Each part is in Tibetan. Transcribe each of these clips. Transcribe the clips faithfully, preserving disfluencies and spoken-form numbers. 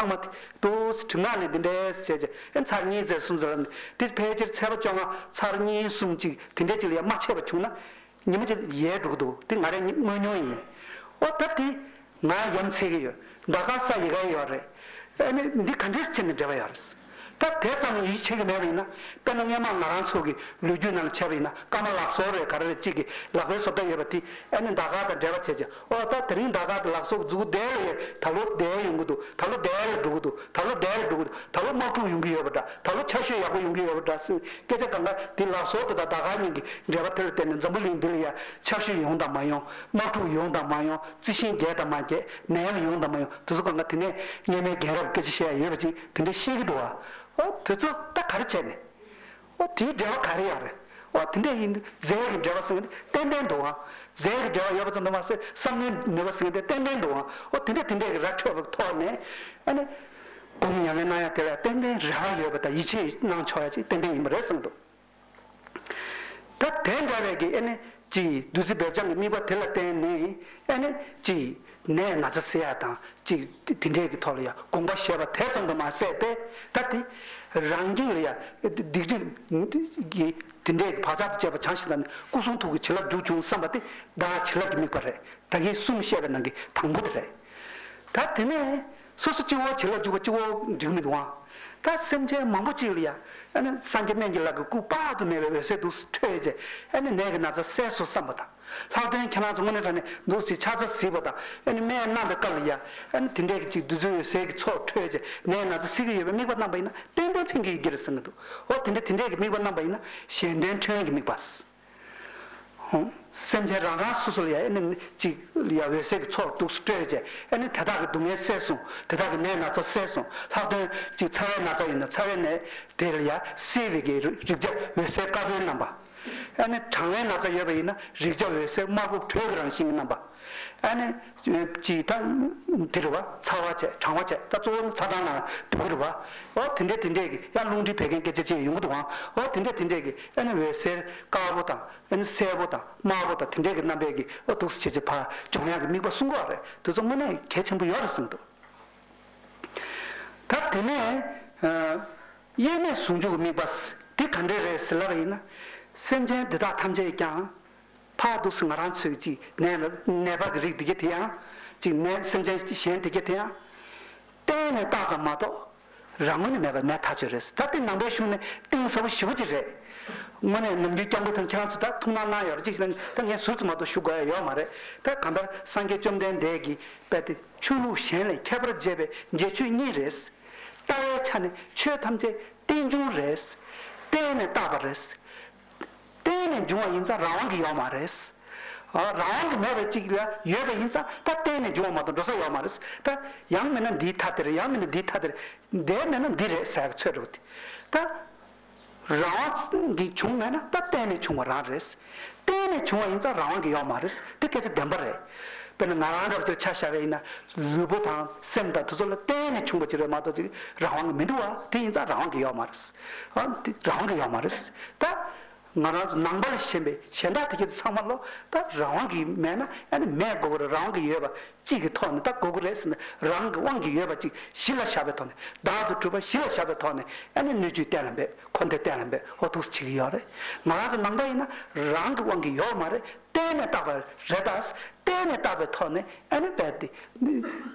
ཚང་མ་དེ་འདུག་སེ་གྲིབ་ནག་ནས་འདི་འདྲས་བྱས་བྱས་ཨེ་ཚར་གཉིས་ཚར་གསུམ་ཚར་ལབ་ནས་དེ་ཕལ་ཆེར་ཚེས་པ་བཅོ་ལྔ་ཚར་གཉིས་གསུམ་གཅིག་དེ་འདྲས་ཅིག་ལ་ཡ་མ་ཆད་པ་བྱུང་ན། ཉི་མ་གཅིག་ཡལ་འགྲོ་གི་འདུག་དེ་ང་རང་ཉིད་དངོས་མྱོང་ཡིན། ཨོ་ད་དེ་ང་ཡ་མཚན་གྱི་ཡོད། ཟླ་སྐར་ས་ཡི་ག་ཡོད་རེད། ཨ་ནི་འདི་ག་འདྲས་བྱས་ནས་འབྲེལ་བ་ཡོད་རེད། ད་དེ་ཙམ་ཡིད་ཆེས་ཀྱི་མེད་པ་ཡིན་ན། དཔེར་ན་སྔས་མ་ང་རང་ཚོ་གི་ལོ་རྒྱུས་ནང་ལ་བྱས་པ་ཡིན་ན་སྐར་མ་ལག་སོར་རེད་ག་རེ་རེད་གཅིག་གི་ལག་པའི་བཟོ་ལྟ་ཡོད་པ་དེ་ཨ་ནི་ཟླ་སྐར་དང་འབྲེལ་བ་བྱས་བྱས་ཨོ་ད་དེ་རིང་ཟླ་སྐར་དེ་ལག་སོར་གྱི་མཛུབ་གུ་དེ་ལ་ཡོད་ད་ལོ་དེ་ཡོང་གི་འདུག་ད་ལོ་དེ་ལ་འགྲོ་གི་འདུག་ད་ལོ་དེ་ལ་འགྲོ་གི་འདུག་ད་ལོ་དམག་འཁྲུག་ཡོང་གི་ཡོད་པ་འདྲ་ད་ལོ་ཆར་ཞོད་ཡག་པོ་ཡོང་གི་ཡོད་པ་འདྲ་སྲིད། སྐད་ཆ་གང་ག་འདི་ལག་སོར་དེ་དང་ཟླ་སྐར་གཉིས་ཀྱི་འབྲེལ་བ་དེ་ལ་བརྟེན་ནས་འཛམ་བུ་གླིང་འདི་ལ་ཡ་ཆར་ཞོད་ཡོང་དང་མ་ཡོང་། དམག་འཁྲུག་ཡོང་དང་མ་ཡོང་། རྩི་ཤིང་རྒྱས་དང་མ་རྒྱས། ནད་ཡམས་ཡོང་དང་མ་ཡོང་། དེ་ཚོ་གང་ག་དེ་ནས་སྔས་མའི་རྒན་རབས་སྐད་ཆ་བཤད་ཡ་ཡོད་པ་ཅིག་དེ་འདྲ་བཤད་ཀྱི་འདུག་བ། ཨོ་དེ་ཚོ་ད་ག་རེ་བྱས་ནས། ཨོ་དེའི་འབྲེལ་བ་ག་རེ་ཡོད་རེད། ཨོ་དེ་འདྲ་ཡིན་དུས་རྫས་ཀྱི་འབྲེལ་བ་ཟེར་མཁན་དེ་ཏན་ཏན་འདུག་བ། རྫས་ཀྱི་འབྲེལ་བ་ཡོད་པ་ཙམ་དུ་མ་ཟད་བསམ་ངན་ནུས་པ་ཟེར་མཁན་དེ་ཏན་ཏན་འདུག་བ། ཨོ་དེ་འདྲ་དེ་འདྲ་གི་ར་འཕྲོད་པའི་ཐོག་ནས་ཨ་ནི་སྒོམ་ཉམས་ལེན་གནང་ཡ་དེ་ལ་ཏན་ཏན་རེ་བ་ཡོད་པ་དང་ཡིད་ཆེས་གནང་ཆོག་ཡ་ཅིག་ཏན་ཏན་ཡིན་པ་རེད་བསམ་འདུག་ད་དེ་འདྲ་བའི་གི་ཨེ་ནི་ཅིག་བདུད་རྩི་སྦལ་ལྕང་གི་དམིགས་པ་དེ་ལ་བརྟེན་ནས་ཨེ་ནི་ཅིག་ནད་ན་ཚ་སེལ་ཡ་དང་ཅིག་དེ་འདྲའི་གི་ཐོག་ལ་ཡ་དགོངས་པ་བཞེས་པ་དེ་ཙམ་དུ་མ་ཟད་པས་ད་དེ་རང་རྒྱུད་ལ་ཡ་སྡིག་སྒྲིབ་ཀྱི་དེ་འདྲའི་གི་བག་ཆགས་དེ་བཅས་པ་བྱང་ཞིང་དག་ནས་སྐུ་གསུང་ཐུགས་ཀྱི་བྱིན་རླབས་འཇུག་བྱུང་བསམ་པ་དེ་བདག་བྱིན་རླབས་ཀྱི་དམིགས་པ་རེད། ད་གིན་གསུམ་བཤད་པའི་ནང་གི་དང་པོ་དེ་རེད། ད་དེ་ནས་སོ་སོ་སྤྱི་བོ་བྱིན་རླབས་འཇུག་པ་སྤྱི་བོ་འགྲིག་མི་འདུག་ཨང་། ད་སེམས་ཅན་མང་པོ་ཅིག་ལ་ཡ་ཨ་ནི་སངས་རྒྱས་སྨན་གྱི་བླ་གི་སྐུ་དཔག་ཏུ་མེད་པའི་འོད་ཟེར་འདུག་སེ་འཕྲོས་རྗེས་ཨ་ནི་ནད་ཀྱི་ན་ཚ་སེལ་སོང་བསམ་པ་དང་། ལྷག་དོན་ཁྱེད་རང་ཚོ་དངོས་གནས་དྲང་གནས་འདུག་སེ་ཕྱག་འཚལ་གཟིགས་པ་དང་ཨ་ནི་སྨན་གནང་པའི་སྐབས་ལ་ཡ་ཨ་ནི་དེ་འདྲའི་གི་ཅིག་བདུད་རྩི་འོད་ཟེར་གྱི་ཚོགས་འཕྲོས་རྗེས་ནད་ན་ཚ་སེལ་གྱི་ཡོད་པའི་དམིགས་པ་བསྣམས་པ་ཡིན་ན་ཏན་ཏན་ཕན་གྱི་ཡོད་ཀྱི་རེད་བསམ་གྱི་འདུག་འོ་དེ་འདྲ་དེ་འདྲའི་གི་དམིགས་པ་བསྣམས་པ་ཡིན་ན་གཞན་དོན་འཕྲིན་ལས་ཀྱི་དམིགས་པ། སེམས་ཅན་རང་རང་སོ་སོ་ལ་ཡང་ཨེ་ནི་གཅིག་ལ་ཡང་འོད་ཟེར་གྱི་ཚོགས་འདུག་སེ་སྤྲོས་བྱས་ཨེ་ནི་དེ་དག་གི་སྡུག་བསྔལ་སེལ་སོང་། དེ་དག་གི་ནད་ན་ཚ་སེལ་སོང་། ལྷག་དོན་གཅིག་ཚ་བའི་ན་ཚ་ཡིན་ན་ཚ་བའི་ནད་དེ་ལ་ཡང་སེལ་བའི་གི་རིགས་བྱ་འོད་ཟེར་དཀར་པོའི་རྣམ་པ། ཨེ་ནི་གྲང་བའི་ན་ཚ་ཡོད་པ་ཡིན་ན་རིགས་བྱ་འོད་ཟེར་དམར་པོ་དྲོད་ཀྱི་རང་བཞིན་གྱི་རྣམ་པ། ཨ་ནི་ཅིག་ད་དེ་རེད་བ། ཚ་བ་བྱས་གྲང་བ་བྱས་ད་གཙོ་བོ་ནི་ཚ་གྲང་ནང་འདུ་གི་རེད་བ། འོ་དེ་འདྲས་དེ་འདྲས་ཀྱི་ཡང་རླུང་མཁྲིས་བད་ཀན་སྐད་ཆ་ཅིག་ཡོང་གི་འདུག་ཨང་། འོ་དེ་འདྲས་དེ་འདྲས་ཀྱི་ཨ་ནི་འོད་ཟེར་དཀར་པོ་དང་ཨ་ནི་སེར་པོ་དང་དམར་པོ་དང་དེ་འདྲས་ཀྱི་རྣམ་པས་ཀྱི་འོ་འདུག་སེ་བྱས་བྱས་ཕར་སྦྱོང་ཡག་གི་དམིགས་པ་གསུང་གི་ཡོད་རེད། དེ་ཚོ་དངོས་གནས་གལ་ཆེན་པོ་ཡོད་རེད་བསམ་གྱི་འདུག་ད་དེ་ནས་ཨ་དབྱེར་མེད་ཟུང་འཇུག་གི་དམིགས་པ་དེ་ག་འདྲས་རེད་ཟེར་ལབ་པ་ཡིན་ན། སེམས་ཅན་འདི་དག་ཐམས་ཅད་ཀྱང་། ཕར་འདུག་སེ་ང་རང་ཚོས་ཀྱི་ནད་ནད་པ་གི་རིགས་འདི་ག་དེ་ཡང་ཅིག་ནད་སེམས་ཅན་གཞན་འདི་ག་དེ་ཡང་གཏན་ནས་བཏགས་ཙམ་མ་གཏོགས་རང་ངོས་ནས་མེད་པ་མེད་ཐག་ཆོད་རེད། ད་ལྟའི་ནང་པའི་གཞུང་ནས་གཏིང་ཟབ་པོ་ཞེ་པོ་ཅིག་རེད། དངོས་གནས་ནམ་རྒྱུན་སྐྱབས་མགོན་ཐང་ཁྱེད་རང་ཚོ་ད་ཐུགས་སྣང་གནང་ཡོད་རེད་ཅིག་ད་ངས་ཟུར་ཙམ་མ་གཏོགས་ཞུ་དགོས་ཡ་ཡོད་མ་རེད། ད་གང་ལྟར་སངས་རྒྱས་བཅོམ་ལྡན་འདས་ཀྱིས་དཔེ་དེ་ཆོས་ལུགས་གཞན་ལས་ཁྱད་པར་འབྱེད་པའི་འབྱེད་ཆོས་གཉིས་རེད། ལྟ་བའི་ཆ་ནས་ཆོས་ཐམས་ཅད་རྟེན་འབྱུང་རེད། གཏན་ནས་བཏགས་པ་རེད། གཏན་ནས་འབྱུང་བ་ཡིན་ཙང་རང་དབང་གི་ཡོད་མ་རེད། ཨ་རང་དབང་གི་མེད་པ་གཅིག་ལ་ཡོད་པ་ཡིན་ཙང་ད་གཏན་ནས་འབྱུང་བ་མ་གཏོགས་འགྲོ་ས་ཡོད་མ་རེད། ད་ཡང་མིན་ན་འདིའི་མཐའ་དེ་རེད། ཡང་མིན་ན་འདིའི་མཐའ་དེ་རེད། འདི་མིན་ན་འདི་རེད་ཟེར་གི་ཚོད་འགྲོ་གི་དེ། ད་རང་དབང་གིས་བྱུང་མེད་ན་ད་གཏན་ནས་བྱུང་བ་རང་རེད། གཏན་ནས་བྱུང་བ་ཡིན་ཙང་རང་དབང་གི་ཡོད་མ་རེད། དེ་སྐད་ཆ་བདེན་པ་རེད། དཔེར་ན་ང་རང་འདྲ་པོ་ཅིག་ཆ་བཞག་པ་ཡིན་ན་ལུས་པོ་དང་སེམས་དང་དེ་ཚོ་ལ་གཏན་ནས་བྱུང་བ་ཅིག་རེད་མ་གཏོགས་ཅིག་རང་དབང་གི་མི་འདུག་བ། དེ་ཡིན་ཙང་རང་དབང་གི་ཡོད་མ་རེད། ཨ་དེ་རང་དབང་གི་ཡོད་མ་རེད། ད་ང་རང་ཚོ་ནང་པ་ལ་ཞེན་པའི་གཞན་དག་དེ་གྱད་ཚང་མ་ལོ་ད་རང་དབང་གི་མེད་ན་ཨ་ནི་མེད་དགོས་ཀྱི་རེད། རང་དབང་གི་ཡོད་པ་གཅིག་གི་ཐོག་ནས་ད་དགོས་ཀྱི་རེད་ཟེར་ནས་རང་གི་དབང་གིས་ཡོད་པ་གཅིག་གཞི་ལ་བཞག་པའི་ཐོག་ནས་བདག་ཏུ་གྲུབ་པ་གཞི་ལ་བཞག་པའི་ཐོག་ནས་ཨ་ནི་སྣོད་བཅུད་གཏན་ལ་འབེབས། འཁོར་འདས་གཏན་ལ་འབེབས། འོ་འདུག་སེ་བྱེད་ཀྱི་ཡོད་རེད། ང་རང་ཚོ་ནང་པ་ཡིན་ན་རང་གི་དབང་གིས་ཡོད་མ་རེད། གཏན་ནས་བཏགས་པ་རེད། ད་གཏན་ནས་བཏགས་པའི་ཐོག་ནས་ཨ་ནི་རྦད་དེ་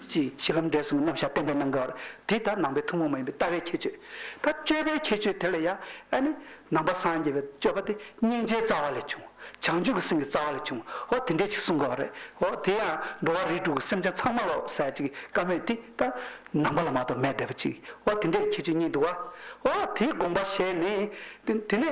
ཅིག་གཞི་ལམ་འབྲས་གསུམ་གྱི་རྣམ་གཞག་གཏན་འབེབས་གནང་གི་ཡོད་རེད། དེ་ད་ནང་པའི་ཐུན་མོང་མ་ཡིན་པའི་ལྟ་བའི་ཁྱད་ཆོས། ད་སྤྱོད་པའི་ཁྱད་ཆོས་དེ་ལ་ཡང་ཨ་ནི་ནང་པ་སངས་རྒྱས་པའི་སྤྱོད་པ་དེ་སྙིང་རྗེའི་རྩ་བ་ལས་བྱུང་། བྱང་ཆུབ་ཀྱི་སེམས་ཀྱི་རྩ་བ་ལས་བྱུང་། འོ་དེ་འདྲས་ཅིག་གསུང་གི་ཡོད་རེད། འོ་དེ་ཡང་འགྲོ་བ་རིགས་དྲུག་གི་སེམས་ཅན་ཚང་མ་ལོ་ཟེར་ཅིག་བཀའ་མོལ་དེ་ད་ནང་པ་ལ་མ་གཏོགས་མེད་བསྡད་པ་ཅིག་འོ་དེ་འདྲས་ཁྱད་ཆོས་གཉིས་འདུག་བ། འོ་དེའི་དགོངས་པ་བཞེས་ནས་དེ་དེ་ནས་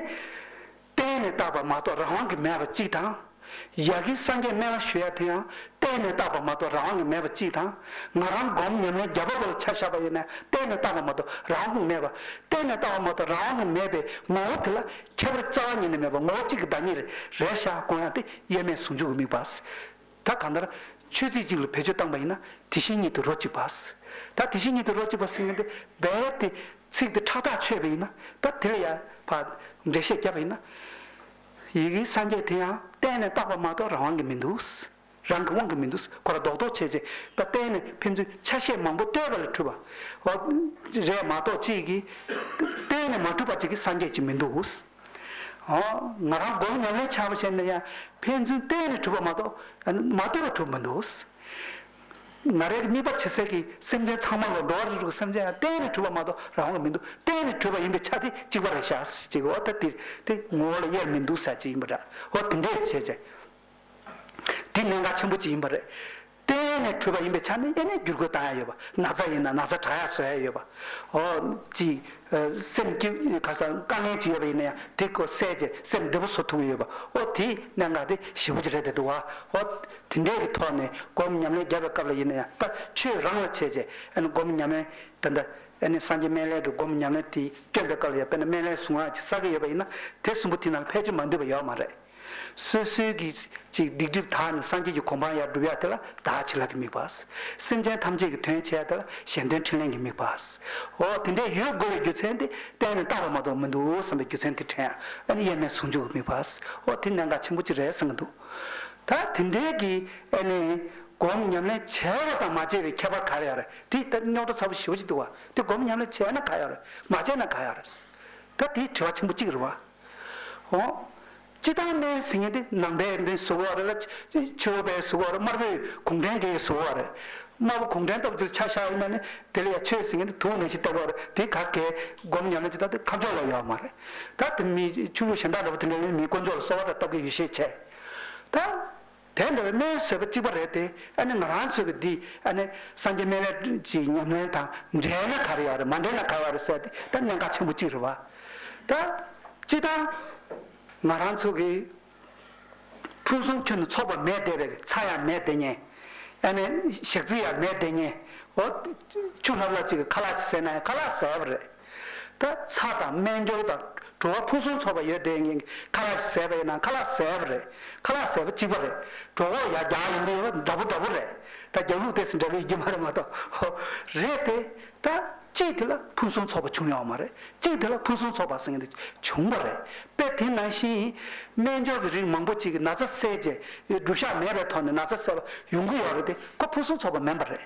གཏན་ནས་བཏགས་པ་མ་གཏོགས་རང་དབང་གིས་མེད་པ་གཅིག་དང་། ཡ་གིའི་སངས་རྒྱས་སྨན་བླ་ཞུ་ཡ་དེ་ཡང་གཏན་ནས་བཏགས་པ་མ་གཏོགས་རང་དབང་གིས་མེད་པ་གཅིག་དང་། ང་རང་སྒོམ་ཉམས་ལེན་རྒྱབ་པ་པོ་ལ་ཆ་བཞག་པ་ཡིན་ན་གཏན་ནས་བཏགས་པ་མ་གཏོགས་རང་དབང་གིས་མེད་པ། གཏན་ནས་བཏགས་པ་མ་གཏོགས་རང་དབང་གིས་མེད་པའི་ངོ་བོ་དེ་ལ་ཁྱད་པར་རྩ་བ་ཉིད་ནས་མེད་པ་ངོ་བོ་གཅིག་གི་བདག་ཉིད་རེད་ཤག་དགོངས་ཡ་དེ་དབྱེར་མེད་ཟུང་འཇུག་གི་དམིགས་པ། ད་གང་ལྟར་ཆོས་ཚིག་གཅིག་ལ་བེད་སྤྱོད་བཏང་པ་ཡིན་ན་དེ་བཞིན་ཉིད་དུ་རོ་གཅིག་པ། ད་དེ་བཞིན་ཉིད་དུ་རོ་གཅིག་པ་ཟེར་མཁན་དེ་རྦད་དེ་ཚིག་དེ་ཁྲག་ཐག་ཆོད་པ་ཡིན་ན་ད་དེ་ལ་ཡ་ཕར་འགྲེལ་བཤད་བརྒྱབ་པ་ཡིན་ན། ཡ་གིའི་སངས་རྒྱས་དེ་ཡང་གཏན་ནས་བཏགས་པ་མ་གཏོགས་རང་དབང་གིས་མི་འདུག་རང་གི་དབང་གིས་མི་འདུག་ཁོ་ར་རྡོག་རྡོག་བྱས་བྱས་པ་གཏན་ནས་ཕན་ཚུན་ཆ་ཤས་མང་པོ་ལྟོས་པ་ལས་གྲུབ་པ་འོ་རེད་མ་གཏོགས་གཅིག་གིས་གཏན་ནས་མ་གྲུབ་པ་གཅིག་གིས་སངས་རྒྱས་ཅིག་མི་འདུག་ཨོ། ང་རང་སྒོམ་ཉམས་ལེན་བྱས་པ་བྱས་ན་ཡང་ཕན་ཚུན་གཏན་ནས་གྲུབ་པ་མ་གཏོགས་མ་གཏོགས་པ་གྲུབ་མི་འདུག་ང་རའི་གཉིས་པ་ཆེ་ས་གི་སེམས་ཅན་ཚང་མ་ལ་འགྲོ་བ་རིགས་དྲུག་གི་སེམས་ཅན་ཡང་གཏན་ནས་གྲུབ་པ་མ་གཏོགས་རང་དབང་གིས་མི་འདུག་གཏན་ནས་གྲུབ་པ་ཡིན་པའི་ཆ་དེ་གཅིག་པ་རེད་ཤག་ཅིག་འོ་ད་དེ་དེ་ངོ་བོ་ལ་དབྱེར་མི་འདུག་ཟེར་ཅིག་ཡིན་པ་འདྲ་འོ་དེ་འདྲས་བྱས་བྱས། འདི་གནད་འགག་ཆེན་པོ་ཅིག་ཡིན་པ་རེད། གཏན་ནས་གྲུབ་པ་ཡིན་པའི་ཆ་ནས་ཨེ་ནས་བསྒྱུར་བཀོད་བཏང་ཡ་ཡོད་པ། ན་ཚ་ཡིན་ན་ན་ཚ་དྲག་ཡ་བཟོ་ཡ་ཡོད་པ། ཨོ། ཅིག་སེམས་སྐྱིད་ཁ་སང་དཀའ་ངལ་ཅིག་ཡོད་པ་ཡིན་ན་ཡང་དེ་ཁོ་སེལ་བྱས་སེམས་བདེ་པོ་བཟོ་ཐུབ་ཀྱི་ཡོད་པ། ཨོ་དེ་གནད་འགག་དེ་ཞེ་པོ་ཅིག་རེད་བསྡད་འདུག་བ། ཨོ། དེ་འདྲའི་གི་ཐོག་ནས་སྒོམ་ཉམས་ལེན་རྒྱབ་པའི་སྐབས་ལ་ཡིན་ན་ཡང་ད་ཆོས་རང་ལ་བྱས་བྱས་ཨ་ནི་སྒོམ་ཉམས་ལེན་ད་ལྟ་ཨ་ནི་སངས་རྒྱས་སྨན་བླའི་གི་སྒོམ་ཉམས་ལེན་དེ་སྐྱོན་པའི་སྐབས་ལ་ཡང་དཔེར་ན་སྨན་བླའི་གཟུངས་སྔགས་ཅིག་བསགས་ཀྱི་ཡོད་པ་ཡིན་ན་དེ་གསུམ་པོ་དེ་ནང་ཕལ་ཆེར་མ་འདུས་པ་ཡོད་མ་རེད། སོ་སོའི་གི་ཅིག་སྡིག་སྒྲིབ་དག་ནས་སངས་རྒྱས་ཀྱི་གོ་འཕང་ཡར་སྒྲུབ་ཡ་དེ་ལ་བདག་བྱིན་རླབས་ཀྱི་དམིགས་པ། སེམས་ཅན་ཐམས་ཅད་ཀྱི་དོན་བྱེད་ཡ་དེ་ལ་གཞན་དོན་འཕྲིན་ལས་ཀྱི་དམིགས་པ། འོ་དེ་འདྲས་ཡོད་དགོས་པའི་རྒྱུ་མཚན་དེ་གཏན་ནས་བཏགས་པ་མ་གཏོགས་མི་འདུག་བསམ་པའི་རྒྱུ་མཚན་དེ་དྲན་ཡ་ཨ་ནི་དབྱེར་མེད་ཟུང་འཇུག་གི་དམིགས་པ། འོ་དེ་གནད་འགག་ཆེན་པོ་ཅིག་རེད་བསམ་གྱི་འདུག་ད་དེ་འདྲས་ཀྱི་ཨ་ནི་སྒོམ་ཉམས་ལེན་བྱས་པ་དང་མ་བྱས་པའི་ཁྱད་པར་ག་རེ་ཡོད་རེད། དེ་ད་རྙོག་དྲ་ཚ་པོ་ཞེ་པོ་ཅིག་འདུག་བ། དེ་སྒོམ་ཉམས་ལེན་བྱས་ན་ག་ཡོད་རེད། མ་བྱས་ན་ག་ཡོད་རེད། ད་དེ་དྲི་བ་ཆེན་པོ་གཅིག་རེད་བ། འོ། སྤྱིར་བཏང་སྨན་ཟེར་མཁན་དེ་ནང་པའི་འདི་བཟོ་གི་ཡོད་རེད་ལ། ཕྱི་ཕྱི་རོལ་པས་བཟོ་གི་ཡོད་རེད། དམར་པོས་གུང་ཁྲན་གྱིས་བཟོ་གི་ཡོད་རེད། དམར་པོ་གུང་ཁྲན་ལྟ་བུ་ཅིག་ཆ་བཞག་ཡིན་ན་ནི་དེ་ལ་ཡང་ཆོས་ཟེར་མཁན་དེ་དུག་ནང་བཞིན་བལྟ་གི་ཡོད་རེད། དེ་ག་གེ་སྒོམ་ཉམས་ལེན་ཅིག་ད་དེ་ཁ་ཕྱོགས་ལ་ཡོད་མ་རེད། ད་དེ་མི་ཆོས་ལུགས་གཞན་དག་འདྲ་པོ་དེ་འདྲ་ནི་མི་དཀོན་མཆོག་ལ་གསོལ་བ་འདྲ་བཏབ་གི་ཡོད་ཤས་ཆེ། ད། དེ་འདྲ་བའི་སྨན་བཟོས་པ་གཅིག་པ་རེད་དེ། ཨ་ནི་ང་རང་ཚོ་གི་འདི་ཨ་ནི་སངས་རྒྱས་སྨན་བླའི་ཅིག་ཉམས་ལེན་དང་འབྲེལ་ན་ག་རེ་ཡོད་རེད། མ་འབྲེལ་ན་ག་རེ་ཡོད་རེད་ཟེར་ཏེ་ད་གནད་འགག་ཆེན་པོ་གཅིག་རེད་བ། ད་སྤྱིར་བཏང་ང་རང་ཚོ་གི་ཕུན་སུམ་ཚོགས་ནི་ཚོགས་པ་མེད་བསྡད་པའི་ཚྭ་ཡང་མེད་བསྡད་མཁན། ཨ་ནི་ཞག་རྩི་ཡང་མེད་བསྡད་མཁན། འོ་ཆུ་ལྷབ་ལྷབ་ཅིག་གི་ཁ་ལག་ཅིག་ཟས་ན་ཡང་ཁ་ལག་ཟས་པ་རེད། ད་ཚྭ་དང་སྨན་སྦྱོར་དང་གྲོད་པ་ཕུན་སུམ་ཚོགས་པ་ཡོད་དེ་ངས་ཁ་ལག་ཟས་པ་ཡིན་ན་ཁ་ལག་ཟས་པ་རེད། ཁ་ལག་ཟས་པ་གཅིག་པ་རེད། གྲོད་ཁོག་ཡར་རྒྱག་ཡོང་གི་ཡོད་པ་འདྲ་པོ་འདྲ་པོ་རེད། ད་རྒྱབ་ལོགས་དེ་ཚོ་འདྲ་པོ་ཡིན་གྱི་མ་རེད་མ་གཏོགས། རེད་དེ། ད་གཅིག་དེ་ལ་ཕུན་སུམ་ཚོགས་པ་བྱུང་ཡོད་མ་རེད། གཅིག་དེ་ལ་ཕུན་སུམ་ཚོགས་པ་ཟེར་མཁན་དེ་བྱུང་བ་རེད། དཔེ་དེ་ནང་བཞིན་སྨན་སྦྱོར་གྱི་རིགས་མང་པོ་ཅིག་གིས་ན་ཚ་སེལ་རྗེས་སྒྲུབ་བྱ་མེད་པའི་ཐོག་ནས་ན་ཚ་སེལ་བ་ཡོང་གི་ཡོད་རེད་དེ་ཁོ་ཕུན་སུམ་ཚོགས་པ་མིན་པ་རེད།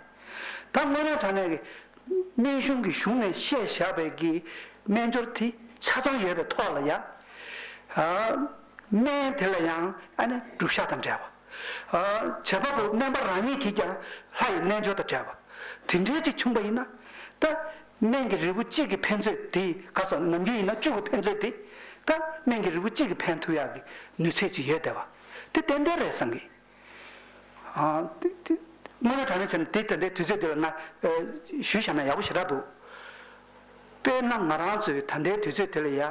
ད་དངོས་གནས་དྲང་གནས་ཀྱི། སྨན་གཞུང་གི་གཞུང་ནས་བཤད་བཞག་པའི་གི་སྨན་སྦྱོར་དེ་ཆ་ཚང་ཡོད་པའི་ཐོག་ལ་ཡ། ཨ། སྨན་དེ་ལ་ཡང་ཨ་ནི་སྒྲུབ་བྱ་དང་འབྲེལ་བ། ཨ། བྱེད་པ་པོ་སྨན་པ་རང་ཉིད་ཀྱིས་ཀྱང་ལྷ་ཡི་རྣལ་འབྱོར་དང་འབྲེལ་བ། དེ་འདྲའི་ཅིག་བྱུང་པ་ཡིན་ན། ད་སྨན་གྱི་རིལ་བུ་གཅིག་གི་ཕན་ཚོད་དེ་ག་ས་ནམ་རྒྱུན་ཡིན་ན་བཅུ་གི་ཕན་ཚོད་དེ། ད་སྨན་གྱི་རིལ་བུ་གཅིག་གིས་ཕན་ཐུབ་ཡག་གི་ནུས་ཚད་ཅིག་ཡོད་བསྡད་པ། དེ་ཏན་ཏན་རེད་བསམ་གི། ཨ། དེ་དེ་དངོས་གནས་དྲང་གནས་བྱས་ན་དེ་ད་ལྟའི་དུས་ཚོད་འདི་ལ་ང་ཨ་ཞུས་བཞག་ན་ཡག་པོ་ཞེ་དྲག་འདུག་དཔེར་ན་ང་རང་ཚོའི་ད་ལྟའི་དུས་ཚོད་དེ་ལ་ཡ།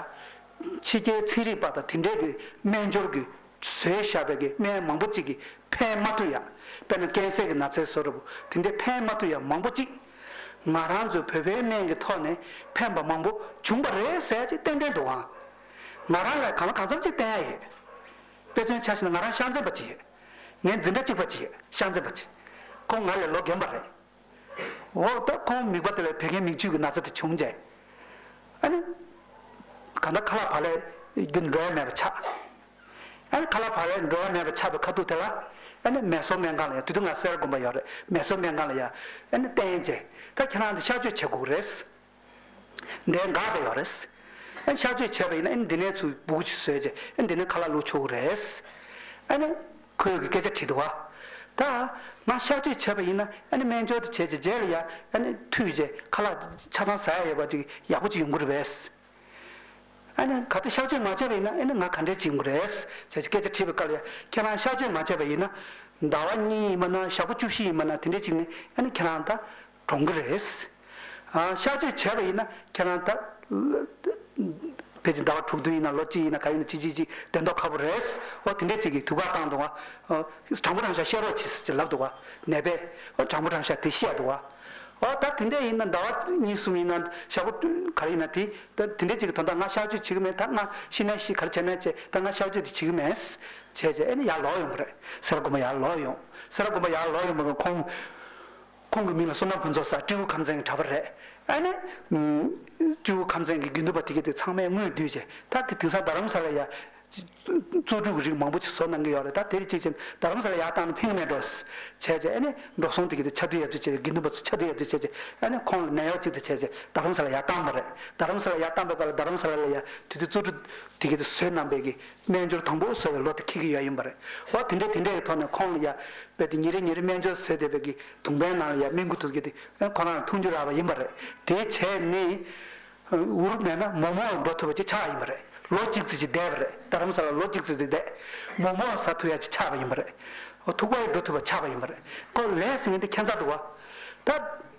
ཕྱི་རྒྱལ་ཚན་རིག་པ་དང་དེ་འདྲས་ཀྱི་སྨན་སྦྱོར་གྱི་བཟོས་བཞག་པའི་གི་སྨན་མང་པོ་ཅིག་གིས་ཕན་མ་ཐུབ་ཡ། དཔེར་ན་ཀན་སར་གྱི་ན་ཚའི་བཟོ་འདྲ་པོ་དེ་འདྲས་ཕན་མ་ཐུབ་ཡ་མང་པོ་ཅིག་ང་རང་ཚོའི་བོད་པའི་སྨན་གྱི་ཐོག་ནས་ཕན་པ་མང་པོ་བྱུང་བ་རེད་ཟེར་ཡ་ཅིག་ཏན་ཏན་འདུག་ཨང་། ང་རང་ལ་གང་ལ་གང་འཚམ་ཅིག་བསྟན་ཡ་ཡོད། དཔེ་མཚོན་ཆ་བཞག་ན་ང་རང་ཤ་མཛེས་པ་ཅིག་ཡོད། ངའི་འཛིན་གྲྭ་གཅིག་པ་ཅིག་ཡོད། ཤ་མཛེས་པ་ཅིག་ཁོང་ང་ལས་ལོ་རྒན་པ་རེད། འོ་ད་ཁོང་མིད་པ་དེ་ལ་བད་ཀན་མིག་ཆུ་གི་ན་ཚ་དེ་བྱུང་རྗེས། ཨ་ནི། གང་ལྟར་ཁ་ལག་བག་ལེབ་འགྲོ་ཡ་མེད་པ་ཆགས། ཨ་ནི་ཁ་ལག་བག་ལེབ་འགྲོ་ཡ་མེད་པ་ཆགས་པའི་ཁ་ཐུག་དེ་ལ། ཨ་ནི་མེ་སོར་སྨན་ཁང་ལ་ཡ་དེ་དུས་ང་སེ་ར་དགོན་པ་ཡོད་རེད། མེ་སོར་སྨན་ཁང་ལ་ཡ། ཨ་ནི་བསྟན་རྗེས་ད་ཁྱེད་རང་དེ་གཤག་བཅོས་བྱེད་དགོས་རེད། འདིར་འགག་བསྡད་ཡོད་རེད། ཨ་གཤག་བཅོས་བྱས་པ་ཡིན་ན་ཨ་ནི་འདི་ནས་ཚུར་སྦུ་གུ་ཅིག་བཟོས་རྗེས་ཨ་འདི་ནས་ཁ་ལག་བླུགས་ཆོག་གི་རེད། ཨ་ནི་ཁོས་གི་སྐད་ཆ་དྲིས་འདུག་བ། ད་ང་གཤག་བཅོས་བྱས་པ་ཡིན་ན་ཨ་ནི་སྨན་སྦྱོར་དེ་བྱས་རྗེས་རྗེས་ལ་ཡ་ཨ་ནི་འཐུས་རྗེས་ཁ་ལག་ཆ་ཚང་ཟ་ཡ་ཡོད་པ་ཅིག་ཡག་པོ་ཅིག་ཡོང་གི་རེད་པས། ཨ་ནི་ག་དུས་གཤག་བཅོས་མ་བྱས་པ་ཡིན་ན་ཨ་ནི་ང་ག་འདྲས་བྱེད་དགོས་རེད། བྱས་རྗེས་སྐད་ཆ་དྲིས་པའི་སྐབས་ལ་ཡ་ཁྱེད་རང་གཤག་བཅོས་མ་བྱས་པ་ཡིན་ན་ཟླ་བ་གཉིས་ཡིན་པ་ན་ཞག་པོ་བཅུ་བཞི་ཡིན་པ་ན་དེ་འདྲས་ཅིག་ནས་ཨ་ནི་ཁྱེད་རང་ད་གྲོངས་ཀྱི་རེད། ཨ་གཤག་བཅོས་བྱས་པ་ཡིན་ན་ཁྱེད་རང་ད་ཕལ་ཆེར་ཟླ་བ་དྲུག་བདུན་ཡིན་ན་ལོ་གཅིག་ཡིན་ན་ག་ཡིན་ན་ཅི་ཅི་ཅི་གདོན་ཐོག་ཁ་པོ་རེད། འོ་དེ་འདྲས་ཅིག་གིས་དུས་བཀག་བཏང་འདུག་ཨ། དྲང་པོ་དྲང་བཞག་བཤད་རོགས་གྱིས་ཟེར་ལབ་འདུག་བ། ནད་པས་འོ་དྲང་པོ་དྲང་བཞག་དེ་བཤད་འདུག་བ། འོ་ད་དེ་འདྲས་ཡིན་ན་ཟླ་བ་གཉིས་གསུམ་ཡིན་ན་ཞག་པོ་ག་རེ་ཡིན་ན་དེ་ད་དེ་འདྲས་ཅིག་གི་དོན་དག་ང་གཤག་བཅོས་བྱེད་ཀྱི་མེད། ད་ང་ཤི་ན་ཤི་ག་རེ་བྱས་ན་བྱས་ད་ང་གཤག་བཅོས་དེ་བྱེད་ཀྱི་མེད། བྱས་བྱས་ཨེ་ནི་ཡར་ལོག་ཡོང་པ་རེད། སེ་ར་དགོན་པ་ཡར་ལོག་ཡོང་། སེ་ར་དགོན་པ་ཡར་ལོག་ཡོང་པ་ཁོང་ཁོང་གི་མིང་ལ་བསོད་ནམས་ཕུན་ཚོགས་ཟེར་སྤྲེའུ་ཁམས་ཚན་གྱི་གྲྭ་པ་རེད། ཨ་ནི། སྤྲེའུ་ཁམས་ཚན་གྱི་དགེ་འདུན་པ་དེ་གས་དེ་ཚང་མས་དངུལ་བསྡུས་བྱས་ད་དེ་དེང་སང་རྡ་རམ་ས་ལ་ཡ། གཙོ་གྲུབ་ཀྱི་རིགས་མང་པོ་ཅིག་བཟོ་གནང་གི་ཡོད་རེད། ད་དེ་རིགས་གཅིག་བྱས་ན་རྡ་རམ་ས་ལ་ཡར་བཏང་ན་ཕན་གི་མེད་འགྲོ་བྱས་བྱས། ཨ་ནི་འགྲོ་སོང་དེ་གི་དེ་ཆ་དུས་ཡར་དུས་བྱས་བྱས། དགེ་འདུན་པ་ཚོ་ཆ་དུས་ཡར་དུས་བྱས་བྱས། ཨ་ནི་ཁོང་ལ་ནད་གཡོག་ཅིག་དང་བྱས་བྱས་རྡ་རམ་ས་ལ་ཡར་བཏང་བ་རེད། རྡ་རམ་ས་ལ་ཡར་བཏང་པའི་སྐབས་ལ་རྡ་རམ་ས་ལ་ལ་ཡ་དེ་དུས་གཙོ་གྲུབ་དེ་གི་དེ་བཟོས་གནང་པའི་གི་སྨན་སྦྱོར་དང་པོ་བཟོ་བའི་ལོ་དེ་འཁེལ་གི་ཡོད་ཡིན་པ་རེད། འོ་དེ་འདྲའི་དེ་འདྲའི་གི་ཐོག་ནས་ཁོང་ལ་ཡ་རྦད་དེ་ཉིན་རེ་ཉིན་རེ་སྨན་སྦྱོར་བཟོས་བསྡད་པའི་གི་དུང་པའི་ནང་ལ་ཡ་སྨན་ཁུ་དེ་གི་དེ་ཁོ་རང་ལ་འཐུང་རྒྱུ་རག་པ་ཡིན་པ་རེད། དེ་བྱས་ནས། འུ་རུ་མེད་ན་མོག་མོག་འགྲོ་ཐུབ་པ་ཅིག་ཆགས་ཡིན་པ་རེད། ལོ་གཅིག་ཙམ་ཅིག་བསྡད་པ་རེད། རྡ་རམ་ས་ལ་ལོ་གཅིག་ཙམ་ཅིག་བསྡད། མོག་མོག་ཟ་ཐུབ་ཡ་ཅིག་ཆགས་པ་ཡིན་པ་རེད། འོ་ཐུག་པ་ཡང་འགྲོ་ཐུབ་པ་ཆགས་པ་ཡིན་པ་རེད། ཁོ་ལས་ཟེར་མཁན་དེ་ཁྱད་མཚར་འདུག་བ། ད་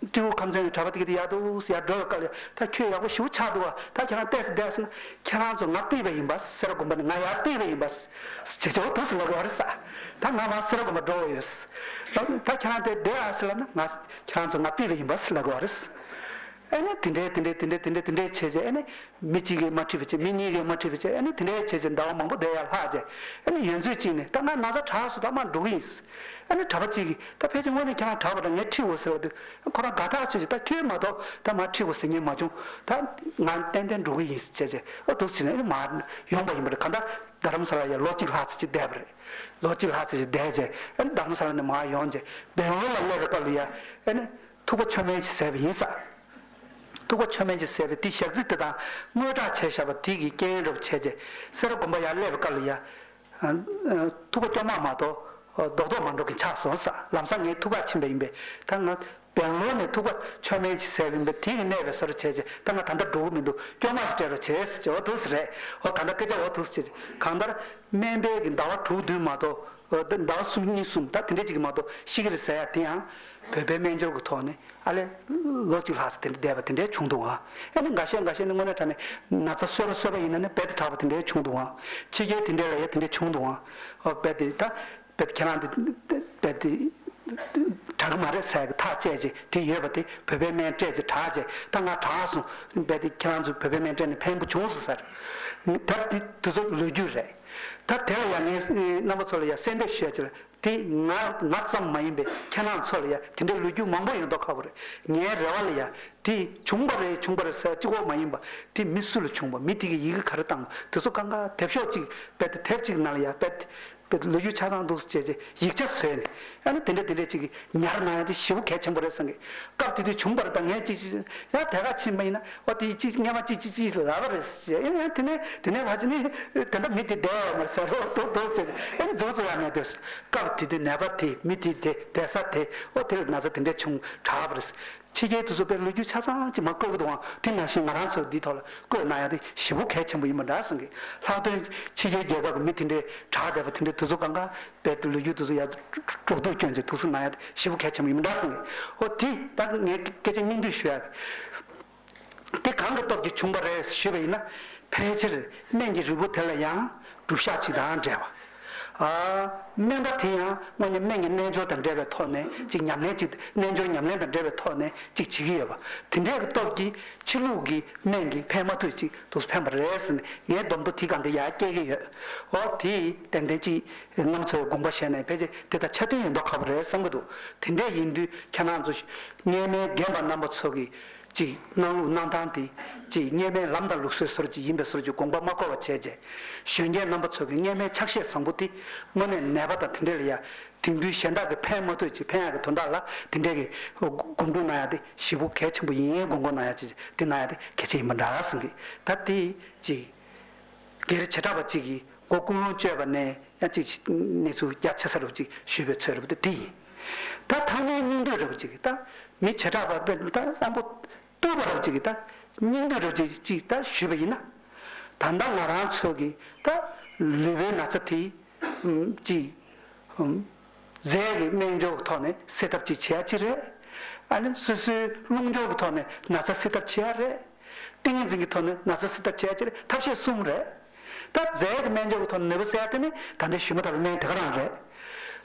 སྤྲེའུ་ཁམས་ཚན་གྱི་གྲྭ་པ་དེ་གི་དེ་ཡར་འདུག་ཡར་འགྲོ་བའི་སྐབས་ལ་ད་ཁྱོད་ཡག་པོ་ཞེ་པོ་ཆགས་འདུག་བ། ད་ཁྱེད་རང་བལྟས་སུ་བསྡད་ཟེར་ན། ཁྱེད་རང་ཚོ་ང་བསྟེན་པ་ཡིན་པ། སེ་ར་དགོན་པ་ནས་ང་ཡར་བསྟེན་པ་ཡིན་པ། ཅེས་ཅེས་འོ་འདུག་སེ་ལབ་ཀྱི་ཡོད་རེད་ས། ད་ང་མར་སེ་ར་དགོན་པ་འགྲོ་བ་ཡོད་ས། ད་ཁྱེད་རང་དེ་བསྡད་ཨ་ཟེར་ལབ་ན། ང་ཁྱེད་རང་ཚོ་ང་བསྟེན་པ་ཡིན་པ་ཟེར་ལབ་ཀྱི་ཡོད་རེད་ས། ཨ་ནི་དེ་འདྲའི་དེ་འདྲའི་དེ་འདྲའི་དེ་འདྲའི་དེ་འདྲའི་བྱས་བྱས། ཨ་ནི་མི་གཅིག་གིས་མ་ཁྲིད་པ་བྱས། མི་གཉིས་ཀྱིས་མ་ཁྲིད་པ་བྱས། ཨ་ནི་དེ་འདྲའི་བྱས་བྱས་ཟླ་བ་མང་པོ་བསྡད་ཡར་ལྷག་བྱས། ཨ་ནི་ཡོན་ཚོད་གཅིག་ནས་ད་ང་ན་ཚ་དྲག་སོང་། ད་མར་འགྲོ་གི་ཡིན་ཟེར། ཨ་ནི་གྲྭ་པ་གཅིག་གིས་ད་ཕལ་ཆེར་དངོས་གནས་ཁྱེད་རང་དྲག་པ་འདྲ། ངས་ཁྲིད་དགོས་ཟེར་ལབ་དུས་ཁོ་རང་དགའ་ཐག་ཆོད་ཀྱི། ད་ཁྱོད་མ་གཏོགས་ད་མར་ཁྲིད་དགོས་ཟེར་མཁན་མ་བྱུང་། ད་ང་ཏན་ཏན་འགྲོ་གི་ཡིན་ཟེར་བྱས་བྱས། ཨ་འདུག་སེ་བྱས་ནས་ཨ་ནི་མར་ཡོང་པ་ཡིན་པ་རེད། གང་ལྟར་རྡ་རམ་ས་ལ་ཡར་ལོ་གཅིག་ལྷག་ཙམ་ཅིག་བསྡད་པ་རེད། ལོ་གཅིག་ལྷག་ཙམ་ཅིག་བསྡད་བྱས། ཨ་ནི་རྡ་རམ་ས་ལ་ནས་མར་ཡོང་བྱས་སྦེང་ལོར་ལ་སླེབས་པའི་སྐབས་ལ་ཡ། ཨ་ནི་ཐུག་པ་མཆོད་མེ་ཅིག་བཟས་པ་ཡིན་ས། ཐུག་པ་མཆོད་མེ་ཅིག་བཟས་པའི་དེ་ཞག་རྩི་དེ་དང་དངོས་བསྒྲགས་བྱས་བཞག་པ་དེ་གི་རྐྱེན་རབ་བྱས་བྱས། སེ་ར་དགོན་པ་ཡར་སླེབས་པའི་སྐབས་ལ་ཡ། ཨ། ཨ། ཐུག་པ་སྐྱོ་མ་མ་གཏོགས་རྡོག་རྡོག་མ་འགྲོ་མཁན་ཆགས་སོང་ས། ལམ་སང་ངས་ཐུག་ག་ཕྱིན་པ་ཡིན་པས། ད་ང་སྦེང་ལོར་ནས་ཐུག་པ་མཆོད་མེ་ཅིག་བཟས་པ་ཡིན་པས། དེ་གི་གནས་པའི་སར་བྱས་བྱས། ད་ང་ད་ལྟ་འགྲོ་གི་མི་འདུག་སྐྱོ་མ་ཞིག་སྤྲད་རོགས་བྱས་ཟེར་བྱས། འོ་འདུག་སེ་རེད། འོ་ད་ལྟ་སྐད་ཆ་འོ་འདུག་སེ་བྱས་བྱས། གང་ལྟར་སྨན་པའི་གི་ཟླ་བ་དྲུག་བདུན་མ་གཏོགས། འོ་ད་ཟླ་བ་གསུམ་གཉིས་གསུམ། ད་དེ་འདྲ་ཅིག་གི་མ་གཏོགས་ཤི་གི་རེད་ཟེར་ཡ་དེ་ཡང་བོད་པའི་སྨན་སྦྱོར་གྱི་ཐོག་ནས། ཨ་ལས། ལོ་གཅིག་ལྷག་ཙམ་དེ་འདྲ་བསྡད་པ་དེ་འདྲའི་བྱུང་འདུག་ཨང་། ཨ་ནི་འགའ་ཤས་འགའ་ཤས་ནི་དངོས་གནས་དྲང་གནས་ན་ཚ་གསོས་པ་གསོས་པ་ཡིན་ན་ནི་རྦད་དེ་དྲག་པ་དེ་འདྲའི་བྱུང་འདུག་ཨང་། ཕྱི་རྒྱལ་དེ་འདྲའི་ལ་ཡ་དེ་འདྲའི་བྱུང་འདུག་ཨང་། ཨོ་རྦད་དེ་ད་རྦད་དེ་ཁྱེད་རང་དེ་རྦད་དེ་དྲག་གི་མ་རེད་ཟེར་གི་ཐག་བཅད་རྗེས། དེ་ཡོད་པ་དེ་བོད་པའི་སྨན་སྤྲད་རྗེས་དྲག་རྗེས། ད་ང་དྲག་སོང་། རྦད་དེ་ཁྱེད་རང་ཚོས་བོད་པའི་སྨན་སྤྲད་ནས་ཕན་པོ་བྱུང་སོང་ཟེར། ད་དེ་དེ་ཚོ་ལོ་རྒྱུས་རེད། ད་དེ་ལ་ཡ་ངས་རྣམ་པ་ཚོ་ལ་ཡ་གསལ་འདེབས་ཞུ་ཡ་ཅིག་ལ། དེ་ང་ང་ཙམ་མ་ཡིན་པའི་ཁྱེད་རང་ཚོ་ལ་ཡ་དེ་འདྲའི་ལོ་རྒྱུས་མང་པོ་ཡོད་མདོག་ཁ་པོ་རེད། ངའི་རེ་བ་ལ་ཡ་དེ་བྱུང་པ་རེད་བྱུང་པ་རེད་ཟེར་གཅིག་པོ་མ་ཡིན་པ། དེ་མི་སུ་ལ་བྱུང་པ། མི་དེ་གིས་ཡི་གེ་ག་རེ་བཏང་པ། དེ་ཚོ་གང་ག་དེབ་ཤོག་ཅིག་རྦད་དེ་དེབ་ཅིག་ནང་ལ་ཡ་རྦད་དེ་རྦད་དེ་ལོ་རྒྱུས་ཆ་ཚང་འདུག་སེ་བྱས་བྱས་ཡིག་ཆ་བཟོས་ནས། ཨ་ནི་དེ་འདྲ་དེ་འདྲ་ཅིག་གིས་ཉར་གནང་ཡ་དེ་ཞེ་པོ་གལ་ཆེན་པོ་རེད་བསམ་གི། སྐབས་དེ་དུས་བྱུང་པ་རེད། ད་ངས་ཅིག་ཅིག་ཡང་དེ་ག་ཕྱིན་པ་ཡིན་ན། ཨོ་དེ་ཅིག་སྔོན་མ་ཅིག་ཅིག་ཅིག་ལབ་པ་རེད་ཟེར། ཨེ་ཡང་དེ་ནས་དེ་ནས་ཕར་ཕྱིན་ནི་དེ་འདྲ་མི་དེ་བསྡད་ཡོད་མ་རེད་ཟེར་རོ། དོ་དོ་ཟེར། ཨེ་རྫུན་རྫུན་ཡང་མེད་དེ། སྐབས་དེ་དུས་ནད་པ་དེ་མི་དེ་དེ་བསྡད་ས་དེ། ཨོ་དེ་ལ་ན་ཚ་དེ་འདྲ་བྱུང་དྲགས་པ་རེད། ཕྱི་རྒྱལ་དེ་ཚོ་དཔེ་ལོ་རྒྱུས་ཆ་ཚང་ཅིག་མར་བཀོད་ཀྱི་འདུག་ཨང་། དེ་ནང་བཞིན་ང་རང་ཚོ་འདིའི་ཐོག་ལ་བཀོད་གནང་ཡ་དེ་ཞེ་པོ་གལ་ཆེན་པོ་ཡིན་པ་འདྲ་བསམ་གི། ལྷག་དོན་ཕྱི་རྒྱལ་རྒྱལ་ཁབ་ཀྱི་མི་དེ་འདྲའི་དྲག་བསྡད་པ་དེ་འདྲ་དེ་ཚོ་གང་ག་དཔེ་དེ་ལོ་རྒྱུས་དེ་ཚོ་ཡར་འགྲོ་འདུག་སྐྱོན་ཅིག་ཐུགས་སུ་གནང་ཡ་དེ་ཞེ་པོ་གལ་ཆེན་པོ་ཡིན་པ་འདྲ་བསམ་གི། ཨོ་དེ་ད་ངས་སྐད་ཆ་སྙིང་བསྡུས་ཞུ་ཡ་གི། དེ་གང་གི་སྟོབས་ཀྱིས་བྱུང་བ་རེད་ཞུས་པ་ཡིན་ན། ཕལ་ཆེར་སྨན་གྱི་རིལ་བུ་དེ་ལ་ཡང་སྒྲུབ་ཤག་ཅིག་དང་འབྲེལ་བ། ཨ། སྨན་པ་དེ་ཡང་དངོས་གནས་སྨན་གྱི་རྣལ་འབྱོར་དང་འབྲེལ་བའི་ཐོག་ནས་ཅིག་ཉམས་ལེན་ཅིག་རྣལ་འབྱོར་ཉམས་ལེན་དང་འབྲེལ་བའི་ཐོག་ནས་ཅིག་བྱེད་ཀྱི་ཡོད་པ། དེ་འདྲའི་གི་སྟོབས་ཀྱིས་ཕྱི་ལུགས་ཀྱི་སྨན་གྱིས་ཕན་མ་ཐུབ་ཅིག་འདུག་ཕན་པ་རེད་ཟེར་ནས་ངའི་སྡོམ་ཐོ་དེ་གང་དེ་ཡར་སྐྱེལ་གྱི་ཡོད། འོ་དེ་ཏན་ཏན་ཅིག་རྣམ་ཚོའི་དགོངས་པ་བཞེས་ནས་ཕལ་ཆེར་དེ་དང་ཆ་མཐུན་ཡིན་མདོག་ཁ་པོ་རེད་བསམ་གྱི་འདུག་དེ་འདྲ་ཡིན་དུས་ཁྱེད་རང་ཚོ་སྔས་མའི་རྒན་པ་རྣམ་པ་ཚོ་གིས། ཅིག་གནང་ལུགས་གནང་སྟངས་དེ། ཅིག་སྔས་མའི་ལམ་དང་ལུགས་སྲོལ་སོར་ཅིག་ཡིན་པའི་སོར་ཅིག་དགོངས་པ་མ་འཁོར་བ་བྱས་རྗེས། གཞོན་སྐྱེས་རྣམ་པ་ཚོ་གི་སྔས་མའི་ཕྱག་བཞེས་བཟང་པོ་དེ་དངོས་གནས་ནད་པ་དང་དེ་འདྲ་ལ་ཡ། དེང་དུས་གཞན་དག་གི་ཕན་མ་ཐོགས་ཅིག་ཕན་ཡག་གི་དོན་དག་ལ་དེ་འདྲ་གི་སྒོམ་སྒྲུབ་གནང་ཡ་དེ་ཞེ་པོ་གལ་ཆེན་པོ་ཡིན། དགོངས་སྐོར་གནང་ཡ་ཅིག་དེ་གནང་ཡ་དེ་གལ་ཆེན་ཡིན་པ་འདྲ་བསམ་གི། ད་དེ་ཅིག་སྒེར་བྱེ་བྲག་པ་ཅིག་གིས་མགོ་ཀུན་སློང་བཅོས་པ་ནས་ཡང་ཅིག་གནས་ཚུལ་རྒྱ་ཆེ་ས་རུ་ཅིག་ཞུས་པའི་ཚོད་རུ་དེ་དེ་ཡིན། ད་ཐ་སྙད་སྙིང་བསྡུས་རུ་ཅིག་ད་མི་བྱེ་བྲག་པ་དཔེ་ད་དབང་པོ། ལྟོས་པ་རབ་ཅིག་གིས་ད་སྙིང་བསྡུས་རབ་ཅིག་ཅིག་ད་ཞུས་པ་ཡིན་ན། ད་ལྟ་ང་རང་ཚོ་གིས་ད་ལུས་པོའི་ན་ཚ་དེ་ཅིག་རྫས་ཀྱི་སྨན་སྦྱོར་གྱི་ཐོག་ནས་སེལ་ཐབས་ཅིག་བྱེད་ཡ་ཅིག་རེད། ཨ་ནི་སོ་སོའི་རླུང་སྦྱོར་གྱི་ཐོག་ནས་ན་ཚ་སེལ་ཐབས་བྱེད་ཡ་རེད། ཏིང་ངེ་འཛིན་གྱི་ཐོག་ནས་ན་ཚ་སེལ་ཐབས་བྱེད་ཡ་ཅིག་རེད། ཐབས་ཤེས་གསུམ་རེད། ད་རྫས་ཀྱི་སྨན་སྦྱོར་གྱི་ཐོག་ནས་ནད་པ་སེལ་ཡ་དེ་ནི་ད་ལྟ་ཞུས་མ་ཐག་པའི་སྨན་དེ་ག་རང་རེད།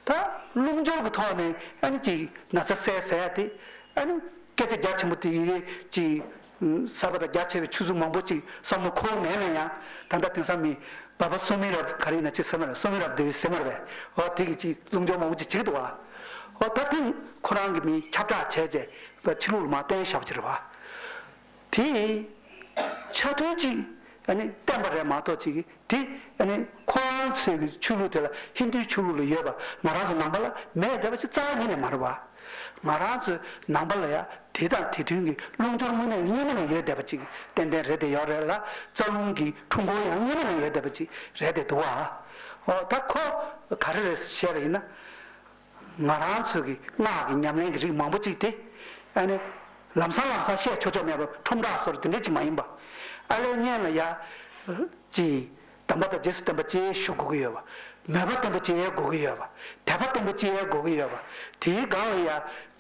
ད་རླུང་སྦྱོར་གྱི་ཐོག་ནས་ཨ་ནི་ཅིག་ན་ཚ་སེལ་ཟེར་ཡ་དེ། ཨ་ནི་སྐད་ཆ་རྒྱ་ཆེན་པོ་དེ་ཡི་ཅིག་གསར་པ་དང་རྒྱ་ཆེ་བའི་ཆུ་ཚོད་མང་པོ་ཅིག་བསམ་བློ་འཁོར་མེད་ན་ཡང་། ད་ལྟ་དེང་སང་མི་བ་བ་སུ་མི་རབ་ག་རེ་ཡིན་ན་ཅིག་ཟེར་མ་རེད། སུ་མི་རབ་དེ་ཟེར་མ་རེད་པས། འོ་དེ་གི་ཅིག་རླུང་སྦྱོར་མང་པོ་ཅིག་བྱེད་ཀྱི་འདུག་བ། འོ་ད་དེ་ཁོ་རང་གི་མི་ཁྱབ་བསྒྲགས་བྱས་རྗེས་ཕྱི་ལུགས་ལ་མར་བསྟན་བཞག་པ་ཅིག་རེད་བ། དེ་ཆ་མཐུན་ཅིག་ ཨ་ནི་བསྟན་པ་རེད་མ་གཏོགས་ཅིག་གིས་དེ་ཨ་ནི་ཁོ་རང་ཚོའི་གི་ཆོས་ལུགས་དེ་ལ་ཧིན་དུའི་ཆོས་ལུགས་ལ་ཡོད་པ་ང་རང་ཚོ་ནང་པ་ལ་མེད་བསྡད་པ་ཅིག་རྩ་བ་ཉིད་ནས་མ་རེད་པ། ང་རང་ཚོའི་ནང་པ་ལ་ཡ་དེ་དང་དེ་མཐུན་གྱི་རླུང་སྦྱོར་དངོས་གནས་སྔོན་མ་ནས་ཡོད་བསྡད་པ་ཅིག་ཏན་ཏན་རེད་དེ་ཡོད་རེད་ལ། རྩ་རླུང་གི་འཁྲུལ་འཁོར་ཡང་སྔོན་མ་ནས་ཡོད་བསྡད་པ་ཅིག་རེད་དེ་འདུག་ཨ། ཨོ་ད་ཁོ་ག་རེ་རེད་བཤད་པ་ཡིན་ན། ང་རང་ཚོ་གི་སྔགས་ཀྱི་ཉམས་ལེན་གྱི་རིགས་མང་པོ་ཅིག་དེ་ཨ་ནི་ལམ་སང་ལམ་སང་བཤད་ཆོག་ཆོག་མེད་པར་ཁྲོམ་བསྒྲགས་སོགས་དེ་འདྲ་ཅིག་མ་ཡིན་པ། ཨ་ལས་སྔོན་ལ་ཡ་ཅིག་དམ་པ་དང་རྗེས་སུ་བསྟན་པ་ཅིག་ཞུ་དགོས་ཀྱི་ཡོད་པ། མོས་པ་བརྟན་པོ་ཅིག་ཡོད་དགོས་ཀྱི་ཡོད་པ། དད་པ་བརྟན་པོ་ཅིག་ཡོད་དགོས་ཀྱི་ཡོད་པ། དེའི་སྒང་ལ་ཡ་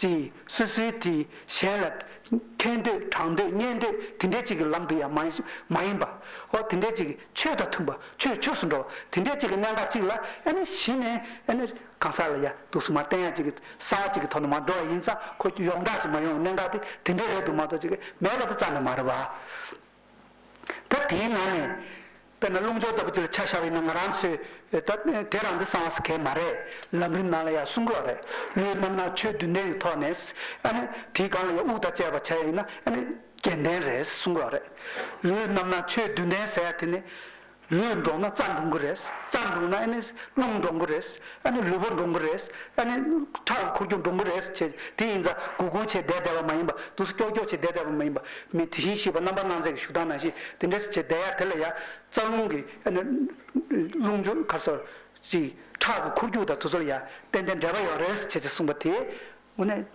ཅིག་སོ་སོའི་དེ་གཞན་ལ་མཁས་འདོད་དྲང་འདོད་གཉེན་འདོད་དེ་འདྲ་ཅིག་གི་ལམ་དུ་ཡ་མ་མ་ཡིན་པ། ཨོ་དེ་འདྲ་ཅིག་གི་ཆོས་དང་མཐུན་པ་ཆོས་ཆོས་སུ་འགྲོ་བ་དེ་འདྲ་ཅིག་གི་གནད་འགག་ཅིག་ལ་ཨ་ནི་གཞི་ནས་ཨ་ནི། གང་ཟག་ལ་ཡ་འདུག་སེ་མར་བསྟན་ཡ་གཅིག་གི་གསང་བ་གཅིག་གི་ཐོག་ནས་མར་འགྲོ་བ་ཡིན་ཙང་ཁོ་ཡོངས་གྲགས་ཅིག་མ་ཡོང་གནད་འགག་དེ་དེ་འདྲས་རེད་འདུག་མ་གཏོགས་གཅིག་གི་མེད་པ་དེ་རྩ་ནས་མ་རེད་བ། ད་དེའི་ནང་ནས་དཔེར་ན་རླུང་སྦྱོར་ལྟ་བུ་ཅིག་ལ་ཆ་བཞག་པ་ཡིན་ན་ང་རང་ཚོས་ད་དེ་རང་དེ་གསང་བ་ཟེར་མཁན་མ་རེད། ལམ་རིམ་ནང་ལ་ཡ་གསུང་གི་ཡོད་རེད། ལུས་རྣམ་སྣང་ཆོས་བདུན་ལྡན་གྱི་ཐོག་ནས་ཨ་ནི་དེའི་སྒང་ལ་ཡ་དབུགས་དང་བཅས་པ་བྱས་ཡིན་ན་ཨ་ནི་རྒྱན་ལྡན་རེད་གསུང་གི་ཡོད་རེད། ལུས་རྣམ་སྣང་ཆོས་བདུན་ལྡན་ཟེར་ཡ་དེ་ནི། ལུས་འགྲོགས་ན་རྩ་འགྲོ་གི་རེད། རྩ་འགྲོགས་ན་ཨ་ནི་རླུང་འགྲོ་གི་རེད། ཨ་ནི་ལུས་པོ་འགྲོ་གི་རེད། ཨ་ནི་ཁྲག་གི་འཁོར་རྒྱུག་འགྲོ་གི་རེད་བྱས། དེ་ཡིན་ཙང་སྒུར་སྒུར་བྱས་བསྡད་བསྡད་པ་མ་ཡིན་པ། འདུག་སེ་ཀྱོག་ཀྱོག་བྱས་བསྡད་བསྡད་པ་མ་ཡིན་པ། མི་དེ་བཞིན་གཤེགས་པ་རྣམ་པར་སྣང་མཛད་ཀྱི་བཞུགས་སྟངས་ནང་བཞིན་དེ་འདྲ་སེ་བྱས་བསྡད་ཡ་དེ་ལ་ཡ་རྩ་རླུང་གི་ཨ་ནི་རླུང་འཇུག་ག་རེ་ཟེར་ཅིག་ཁྲག་གི་འཁོར་རྒྱུག་དང་དེ་ཚོ་ལ་ཡ་ཏན་ཏན་འབྲེལ་བ་ཡོད་རེད་བྱས་བྱས་གསུངས་པ་དེ། དངོས་གནས་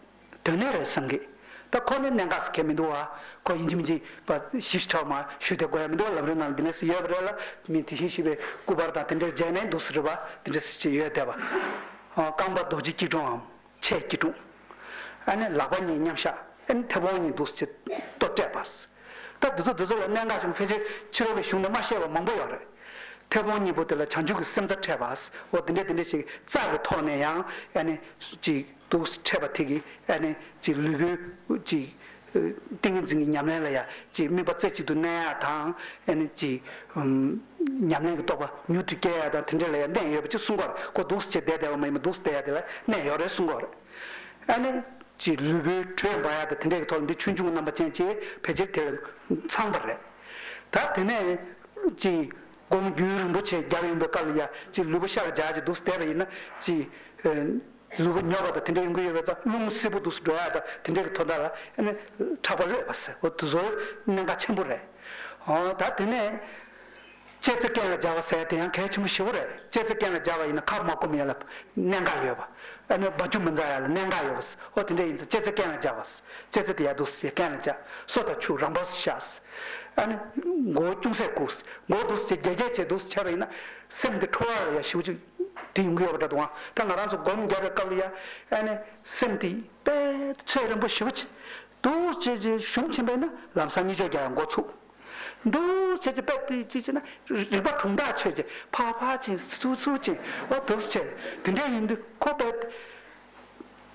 དོན་གནད་རེད་བསམ་གི། ད་ཁོ་ནི་གནད་འགག་ཟེར་མཁན་མི་འདུག་བ། ཁོ་ཡིན་གཅིག་མིན་གཅིག་པ་ཞིབ་ཕྲ་མ་ཞུ་དེ་དགོས་ཡ་མི་འདུག་བ། ལམ་རིམ་ནང་འདི་འདྲ་ཟེར་ཡོད་པ་རེད་ལ། མི་དེ་བཞིན་གཤེགས་པའི་སྐུ་པར་དང་དེ་འདྲར་མཇལ་ནས་འདུག་ཟེར་རེད་བ། དེ་འདྲ་ཟེར་ཅིག་ཡོད་བསྡད་པ། རྐང་པ་རྡོ་རྗེ་སྐྱིལ་ཀྲུང་ངམ་ཕྱག་སྐྱིལ་ཀྲུང་། ཨ་ནི་ལག་པ་གཉིས་མཉམ་བཞག་ཨ་ནི་མཐེ་བོང་གཉིས་འདུག་ཟེར་ཅིག་ལྟོ་སྤྲད་པ། ད་འདི་ཚོ་འདི་ཚོ་ལ་གནད་འགག་ཆེན་པོ་ཕལ་ཆེར་ཕྱི་རོལ་པའི་གཞུང་ནས་མ་བཤད་པ་མང་པོ་ཡོད་རེད། མཐེ་བོང་གཉིས་པོ་དེ་ལ་བྱང་ཆུབ་ཀྱི་སེམས་རྩ་འཕྲད་པ། འོ་དེ་འདྲ་དེ་འདྲ་ཞིག་རྩ་གི་ཐོག་ནས་ཡང་ཨ་ནི་ཅིག་འདུག་འཕྲད་པ་དེ་གིས་ཨ་ནི་ཅིག་ལུས་པོའི་ཅིག་ཏིང་ངེ་འཛིན་གྱི་ཉམས་ལེན་ལ་ཡང་ཅིག་དམིགས་པ་རྩེ་གཅིག་ཏུ་གནས་ཡག་དང་ཨ་ནི་ཅིག་ཉམས་ལེན་གྱི་རྟོགས་པ་མྱུར་དུ་སྐྱེ་ཡག་དང་དེ་འདྲ་ལ་ཡང་གནད་ཡོད་པ་ཅིག་གསུང་གི་ཡོད་རེད། ཁོ་འདུག་སེ་བྱས་བསྡད་བསྡད་པ་མ་ཡིན་པར་འདུག་སེ་བསྡད་ཡག་དེ་ལ་གནད་ཡོད་རེད་གསུང་གི་ཡོད་རེད། ཨ་ནི། ཅིག་ལུས་པོའི་དྲོད་འབར་ཡག་དང་དེ་འདྲའི་ཐོག་ལ་འདི་ཆུང་ཆུང་རྣམ་པ་ཅན་ཅིག་ཕལ་ཆེར་དེ་ལ་ཚང་བ་རེད། ད་དེ་ནས་ཅིག་སྒོམ་རྒྱུན་རིང་པོ་ཆེ་རྒྱབ་ཡོང་པའི་སྐབས་ལ་ཡ་ཅིག་ལུས་པོ་ཤ་ལ་འཇགས་ཅིག་འདུག་སེ་བསྡད་པ་ཡིན་ན་ཅིག་ལུས་པོ་ཉོབ་པ་དང་དེ་འདྲ་ཡོང་གི་ཡོད་པས། ད་རླུང་བསིལ་པོ་འདུག་སེ་འགྲོ་ཡག་དང་དེ་འདྲའི་ཐོག་མཐའ་ལ་ཨ་ནི་ཁྲག་པ་གློད་པ་ཟེར། འོ་དེ་ཚོ་གནད་འགག་ཆེན་པོ་རེད། འོ་ད་དེ་ནས། ལྕེ་རྩེ་རྐན་ལ་སྦྱར་བ་ཟེར་ཡ་དེ་ཡང་གལ་ཆེན་པོ་ཞེ་པོ་རེད། ལྕེ་རྩེ་རྐན་ལ་སྦྱར་བ་ཡིན་ན་ཁ་མ་སྐོམ་ཡ་ལ་གནད་འགག་ཡོད་པ། ཨ་ནི་སྦ་རྒྱུ་མི་འཛག་ཡ་ལ་གནད་འགག་ཡོད་པ། ཨོ་དེ་འདྲ་ཡིན་ཙང་ལྕེ་རྩེ་རྐན་ལ་སྦྱར་བ། ལྕེ་རྩེ་དེ་ཡ་འདུག་སེ་རྐན་ལ་སྦྱར། སོ་དང་ཕྱུགས་རང་བབས་སུ་བཞག་ཨ་ནི་མགོ་ཅུང་ཟད་བཀུག་མགོ་འདུག་སེ་རྒྱས་རྒྱས་བྱས་འདུག་སེ་བྱས་པ་ཡིན་ན་སེམས་དེ་ཁྲོ་བ་ལ་ཡ་ཞེ་པོ་ཅིག་དེ་ཡོང་གི་ཡོད་པ་འདྲ་འདུག་ཨ་ད་ང་རང་ཚོ་སྒོམ་རྒྱབ་པའི་སྐབས་ལ་ཡ་ཨ་ནི་སེམས་དེ་དཔེ་ཚོད་རན་པོ་ཞེ་པོ་ཅིག་འདུག་སེ་བྱས་བྱས་ཞུམ་ཕྱིན་པ་ཡིན་ན་ལམ་སང་གཉིད་ཅོག་རྒྱག་ཡ་འགོ་ཚུགས། འདུག་བྱས་ཀྱི་དཔེ་དེ་ཅི་བྱས་ན་རིག་པ་གྲུང་ཐག་ཆོད་ཀྱི་ཕར་ཕར་ཕྱིན་ཚུར་ཚུར་ཕྱིན་འོ་འདུག་བྱས་དེ་འདྲ་ཡིན་དུས་ཁོ་དཔེ་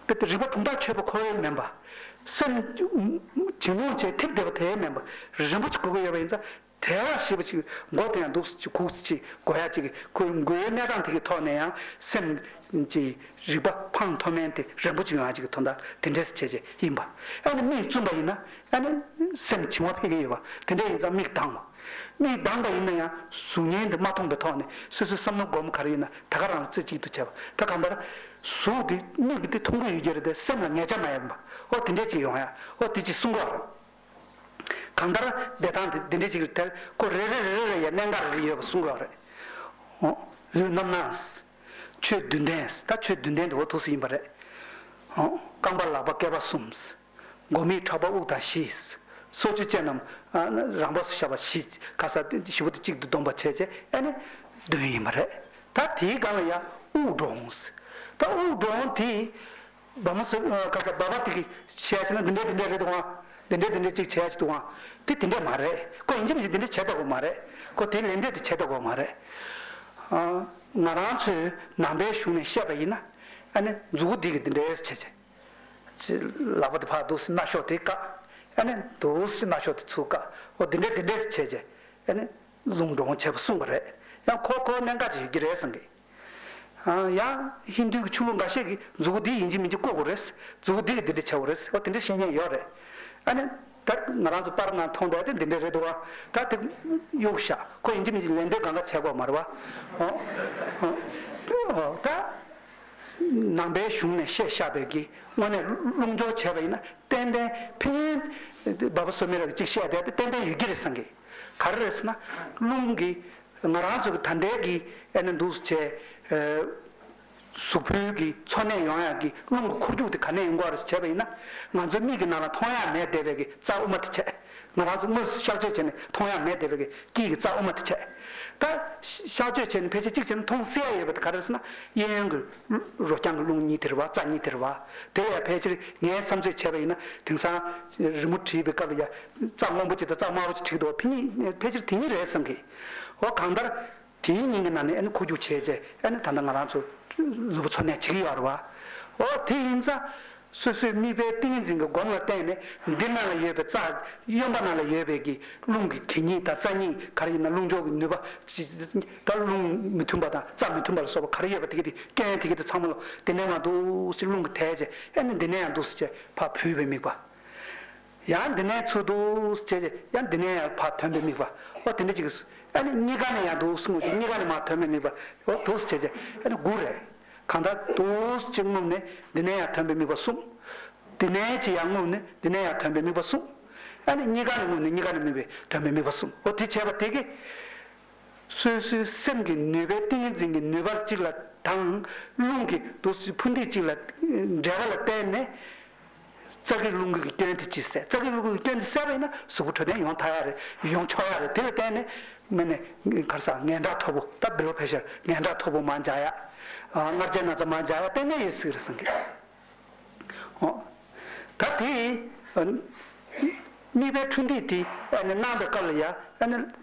དཔེ་དེ་རིག་པ་གྲུང་ཐག་ཆོད་པ་ཁོ་ཡང་མིན་པ། སེམས་ཇེ་རླུང་བྱས་ཐིབས་བསྡད་པ་དེ་ཡང་མིན་པ་རན་པོ་ཅིག་དགོས་ཀྱི་ཡོད་པ་ཡིན་ཙང་དེ་བ་ཞེས་པ་ཅིག་མགོ་དེ་ཡང་འདུག་ཅིག་གུག་ཅིག་དགོས་ཡ་ཅིག་ཁོའི་མགོའི་གནས་སྟངས་དེ་གི་ཐོག་ནས་ཡང་སེམས་ཀྱི་རིག་པ་འཕང་མཐོ་དམན་དེ་རན་པོ་ཅིག་ཡོང་ཡ་ཅིག་གི་དོན་དག་དེ་འདྲས་བྱས་བྱས་ཡིན་པ། ཨ་ནི་མིག་བཙུམ་པ་ཡིན་ན། ཨ་ནི་སེམས་བྱིང་བ་འཕེལ་གྱི་ཡོད་པ་དེ་འདྲ་ཡིན་ཙང་མིག་གདངས་པ། མིག་གདངས་པ་ཡིན་ན་ཡང་གཟུགས་བརྙན་དེ་མ་མཐོང་པའི་ཐོག་ནས་སོ་སོའི་བསམ་བློ་སྒོམ་ག་རེ་ཡིན་ན་ད་ག་རང་ལ་རྩེ་གཅིག་ཏུ་བྱས་པ་ད་གང་ལྟར་གཟུགས་དེ་མིག་གིས་དེ་མཐོང་གི་ཡོད་ཀྱི་རེད་དེ་སེམས་ལ་ངེས་ཆ་མ་ཡོང་པ་ཨོ་དེ་འདྲས་ཅིག་ཡོང་ཡ་ཨོ་དེ་ཅིག་གསུང་གི་ཡོད་རེད། གང་ལྟར་བསྡད་སྟངས་དེ་འདི་འདྲས་ཅིག་རེད་དེ་ཁོ་རེ་རེ་རེ་རེ་ཡ་གནད་འགག་རེ་རེ་ཡོད་པ་གསུང་གི་ཡོད་རེད། ཨོ་ལུས་རྣམ་སྣང་། ཆོས་བདུན་ལྡན། ད་ཆོས་བདུན་ལྡན་དེ་འོ་ཐུགས་སུ་ཡིན་པ་རེད། ཨོ་རྐང་པ་ལག་པ་སྐེད་པ་གསུམ། མགོ་མིག་ཕྲག་པ་དབུགས་དང་བཞི། སོ་བཅུ་ཅན་རྣམས་རང་བབས་སུ་བཞག་པ་བཞི། ག་ས་བཞི་པོ་དེ་གཅིག་ཏུ་བསྡོམས་པ་བྱས་བྱས་ཨ་ནི་བདུན་ཡིན་པ་རེད། ད་དེའི་སྒང་ལ་ཡང་དབུགས་འགྲོ་འོང་། ད་དབུགས་འགྲོ་འོང་དེ་བ་མོ་སོ་ག་ས་བ་བ་དེ་གི་བྱས་བྱས་ན་འདི་འདྲས་འདི་འདྲས་རེད་འདུག་ཨང་། འདི་འདྲས་འདི་འདྲས་གཅིག་བྱས་བྱས་འདུག་ཨང་། དེ་དེ་འདྲས་མ་རེད། ཁོ་ཡིན་གཅིག་མིན་གཅིག་འདི་འདྲས་བྱས་ཐུབ་ཀྱི་མ་རེད། ཁོ་དེ་ལས་འདྲས་དེ་བྱས་ཐུབ་ཀྱི་མ་རེད། ང་རང་ཚོའི་ནང་པའི་གཞུང་ནས་བཤད་པ་ཡིན་ན་ཨ་ནི་མཛུ་གུ་འདི་གི་འདི་འདྲས་བྱས་བྱས། ལག་པ་དེ་ཕར་འདུག་སེ་སྣ་ཤོག་དེ་བཀག་ཨ་ནི་འདུག་སེ་སྣ་ཤོག་དེ་ཚུར་བཀག་འོ་དེ་འདྲས་དེ་འདྲས་བྱས་བྱས་ཨ་ནི་རླུང་འགྲོ་འོང་བྱས་པ་གསུངས་པ་རེད། ཡང་ཁོ་ཁོ་གནད་འགག་ཅིག་ཡོད་ཀྱི་རེད་བསམ་གི། ཡང་ཧིན་དུའི་གི་ཆོས་ལུགས་འགའ་ཤས་ཀྱིས་མཛུ་གུ་འདི་ཡིན་གཅིག་མིན་གཅིག་བཀོག་དགོས་རེད། མཛུ་གུ་འདི་གི་འདི་འདྲས་བྱ་དགོས་རེད། འོ་དེ་འདྲས་བཤད་མཁན་ཡོད་རེད། ཨ་ནི་ ད་ང་རང་ཚོ་པར་ནང་མཐོང་བསྡད་དེ་འདི་འདྲ་རེད་འདུག་བ། ད་དེ་གཡུག་བཞག་ཁོ་ཡིན་གཅིག་མིན་གཅིག་ལན་འདེབས་གང་ག་བྱས་དགོས་མ་རེད་བ། ཨོ། ཨོ། ད་ནང་པའི་གཞུང་ནས་བཤད་བཞག་པའི་གི་དངོས་གནས་རླུང་སྦྱོར་བྱས་པ་ཡིན་ན་ཏན་ཏན་ཕན་ཡོན་བ་བ་སུ་མི་ར་གཅིག་བཤད་བསྡད་དེ་ཏན་ཏན་ཡོད་ཀྱི་རེད་བསམ་གི། ག་རེ་རེད་ཟེར་ན་རླུང་གི་ང་རང་ཚོ་གི་ད་ལྟའི་གི་ཨེ་ནི་འདུག་སེ་བྱས། གཟུགས་པོའི་གི་འཚོ་གནས་ཡོང་ཡག་གི་རླུང་གི་འཁོར་རྒྱུག་དེ་ག་ནས་ཡོང་གི་ཡོད་རེད་བྱས་པ་ཡིན་ན། ང་ཚོའི་མིག་གི་ནང་ལ་མཐོང་ཡག་མེད་བསྡད་པའི་གི་རྩ་དབུ་མ་དེ་བྱས། ང་རང་ཚོ་དངོས་སུ་གཤག་བཅོས་བྱས་ནས་མཐོང་ཡག་མེད་བསྡད་པའི་གི་དཀྱིལ་གི་རྩ་དབུ་མ་དེ་བྱས། ད་གཤག་བཅོས་བྱས་ནས་ཕལ་ཆེར་གཅིག་བྱས་ན་མཐོང་སྲིད་ཡག་ཡོད་པ་དེ་ག་རེ་རེད་ཟེར་ན། གཡས་གཡོན་གྱི་རོ་རྐྱང་གི་རླུང་གཉིས་དེ་རེད་བ། རྩ་གཉིས་དེ་རེད་བ། དེ་ལ་ཡང་ཕལ་ཆེར་ངས་བསམ་ཚོད་བྱས་པ་ཡིན་ན་དེང་སང་རི་མོ་བྲིས་པའི་སྐབས་ལ་ཡང་རྩ་སྔོན་པོ་གཅིག་དང་རྩ་དམར་པོ་གཅིག་བྲིས་འདུག་ཕལ་ཆེར་དེ་གཉིས་རེད་བསམ་གི། འོ་གང་ལྟར། དེའི་གཉིས་ཀྱི་ནང་ནས་ཨ་ནི་འཁོར་རྒྱུག་བྱས་རྗེས་ཨ་ནི་ད་ལྟ་ང་རང་ཚོ་གཟུགས་པོ་འཚོ་གནས་བྱེད་ཀྱི་ཡོད་རེད་བ། འོ་དེ་ཡིན་ཙང་། སོ་སོའི་དམིགས་པའི་ཏིང་ངེ་འཛིན་གྱི་སྒོམ་ལ་བརྟེན་ནས་འདི་ནང་ལ་ཡོད་པའི་རྩ་གཡོན་པ་ནང་ལ་ཡོད་པའི་གི་རླུང་གི་གད་སྙིགས་དང་རྩ་སྙིགས་ག་རེ་ཡིན་ན་རླུང་སྦྱོར་གྱི་ནུས་པ་ཅི་ད་རླུང་མི་མཐུན་པ་དང་རྩ་མི་མཐུན་པ་ལ་སོགས་པ་ག་རེ་ཡོད་པ་དེ་གི་དེ་སྐྱོན་དེ་གི་དེ་ཚང་མ་ལོ་དེ་ནས་མ་འདུག་སེ་རླུང་གི་ཐལ་རྗེས་ཨ་ནི་འདི་ནས་ཡང་འདུག་སེ་བྱས་ཕར་བུད་པའི་དམིགས་པ། ཡང་འདི་ནས་ཚུར་འདུག་སེ་བྱས་རྗེས་ཡང་འདི་ནས་ཡང་ཕར་ཐོན་པའི་དམིགས་པ། འོ་དེ་འདྲ་ཅིག་གི་ཨ་ནི་གཉིས་ཀ་ནས་ཡང་འདུག་སེ་རྔུབ་ཅིག་གཉིས་ཀ་ནས་མར་ཐོན་པའི་དམིགས་པ། འོ་འདུག་སེ་བྱས་རྗེས་ཨ་ནི་དགུ་རེད། གང་ལྟར་འདུག་སེ་ཅིག་རྔུབ་ནས་འདི་ནས་ཡང་ཐོན་པའི་དམིགས་པ་གསུམ། འདི་ནས་ཅིག་ཡང་རྔུབ་ནས་འདི་ནས་ཡང་ཐོན་པའི་དམིགས་པ་གསུམ། ཨ་ནི་གཉིས་ཀ་ནས་རྔུབ་ནས་གཉིས་ཀ་ནས་དམིགས་པའི་ཐོན་པའི་དམིགས་པ་གསུམ། འོ་དེ་བྱས་པ་དེ་གིས། སོ་སོའི་སེམས་ཀྱི་ནུས་པའི་ཏིང་ངེ་འཛིན་གྱི་ནུས་པ་གཅིག་ལ་དང་། རླུང་གི་འདུག་སེ་འཕུར་མདེལ་གཅིག་ལ་འབྲེལ་བ་ལ་བརྟེན་ནས། རྩ་བརྒྱད་རླུང་གི་སྐྱོན་དེ་ཅིག་སེལ། རྩ་བརྒྱད་རླུང་གི་སྐྱོན་དེ་སེལ་བ་ཡིན་ན་གཟུགས་པོ་འཕྲོད་བསྟེན་ཡོང་ཐུབ་ཡག་རེད། ཡོང་ཆོག་ཡག་རེད། དེ་ལ་བརྟེན་ནས་མི་ནི་ག་རེ་ཟེར་ངན་དྲག་མཐོ་པོ་ད་བེ་ལོ་ཕེ་ཤར་ངན་དྲག་མཐོ་པོ་མར་འཇགས་ཡག་ཨ་མངར་ཆའི་ན་ཚ་མར་འཇགས་ཡག་ཏན་ཏན་ཡོད་སྲིད་རེད་བསམ་གི། ཨོ། ད་དེ་ཨ་དམིགས་པའི་འཕུར་མདེལ་དེ་ཨ་ནི་གནང་པའི་སྐབས་ལ་ཡ་ཨ་ནི།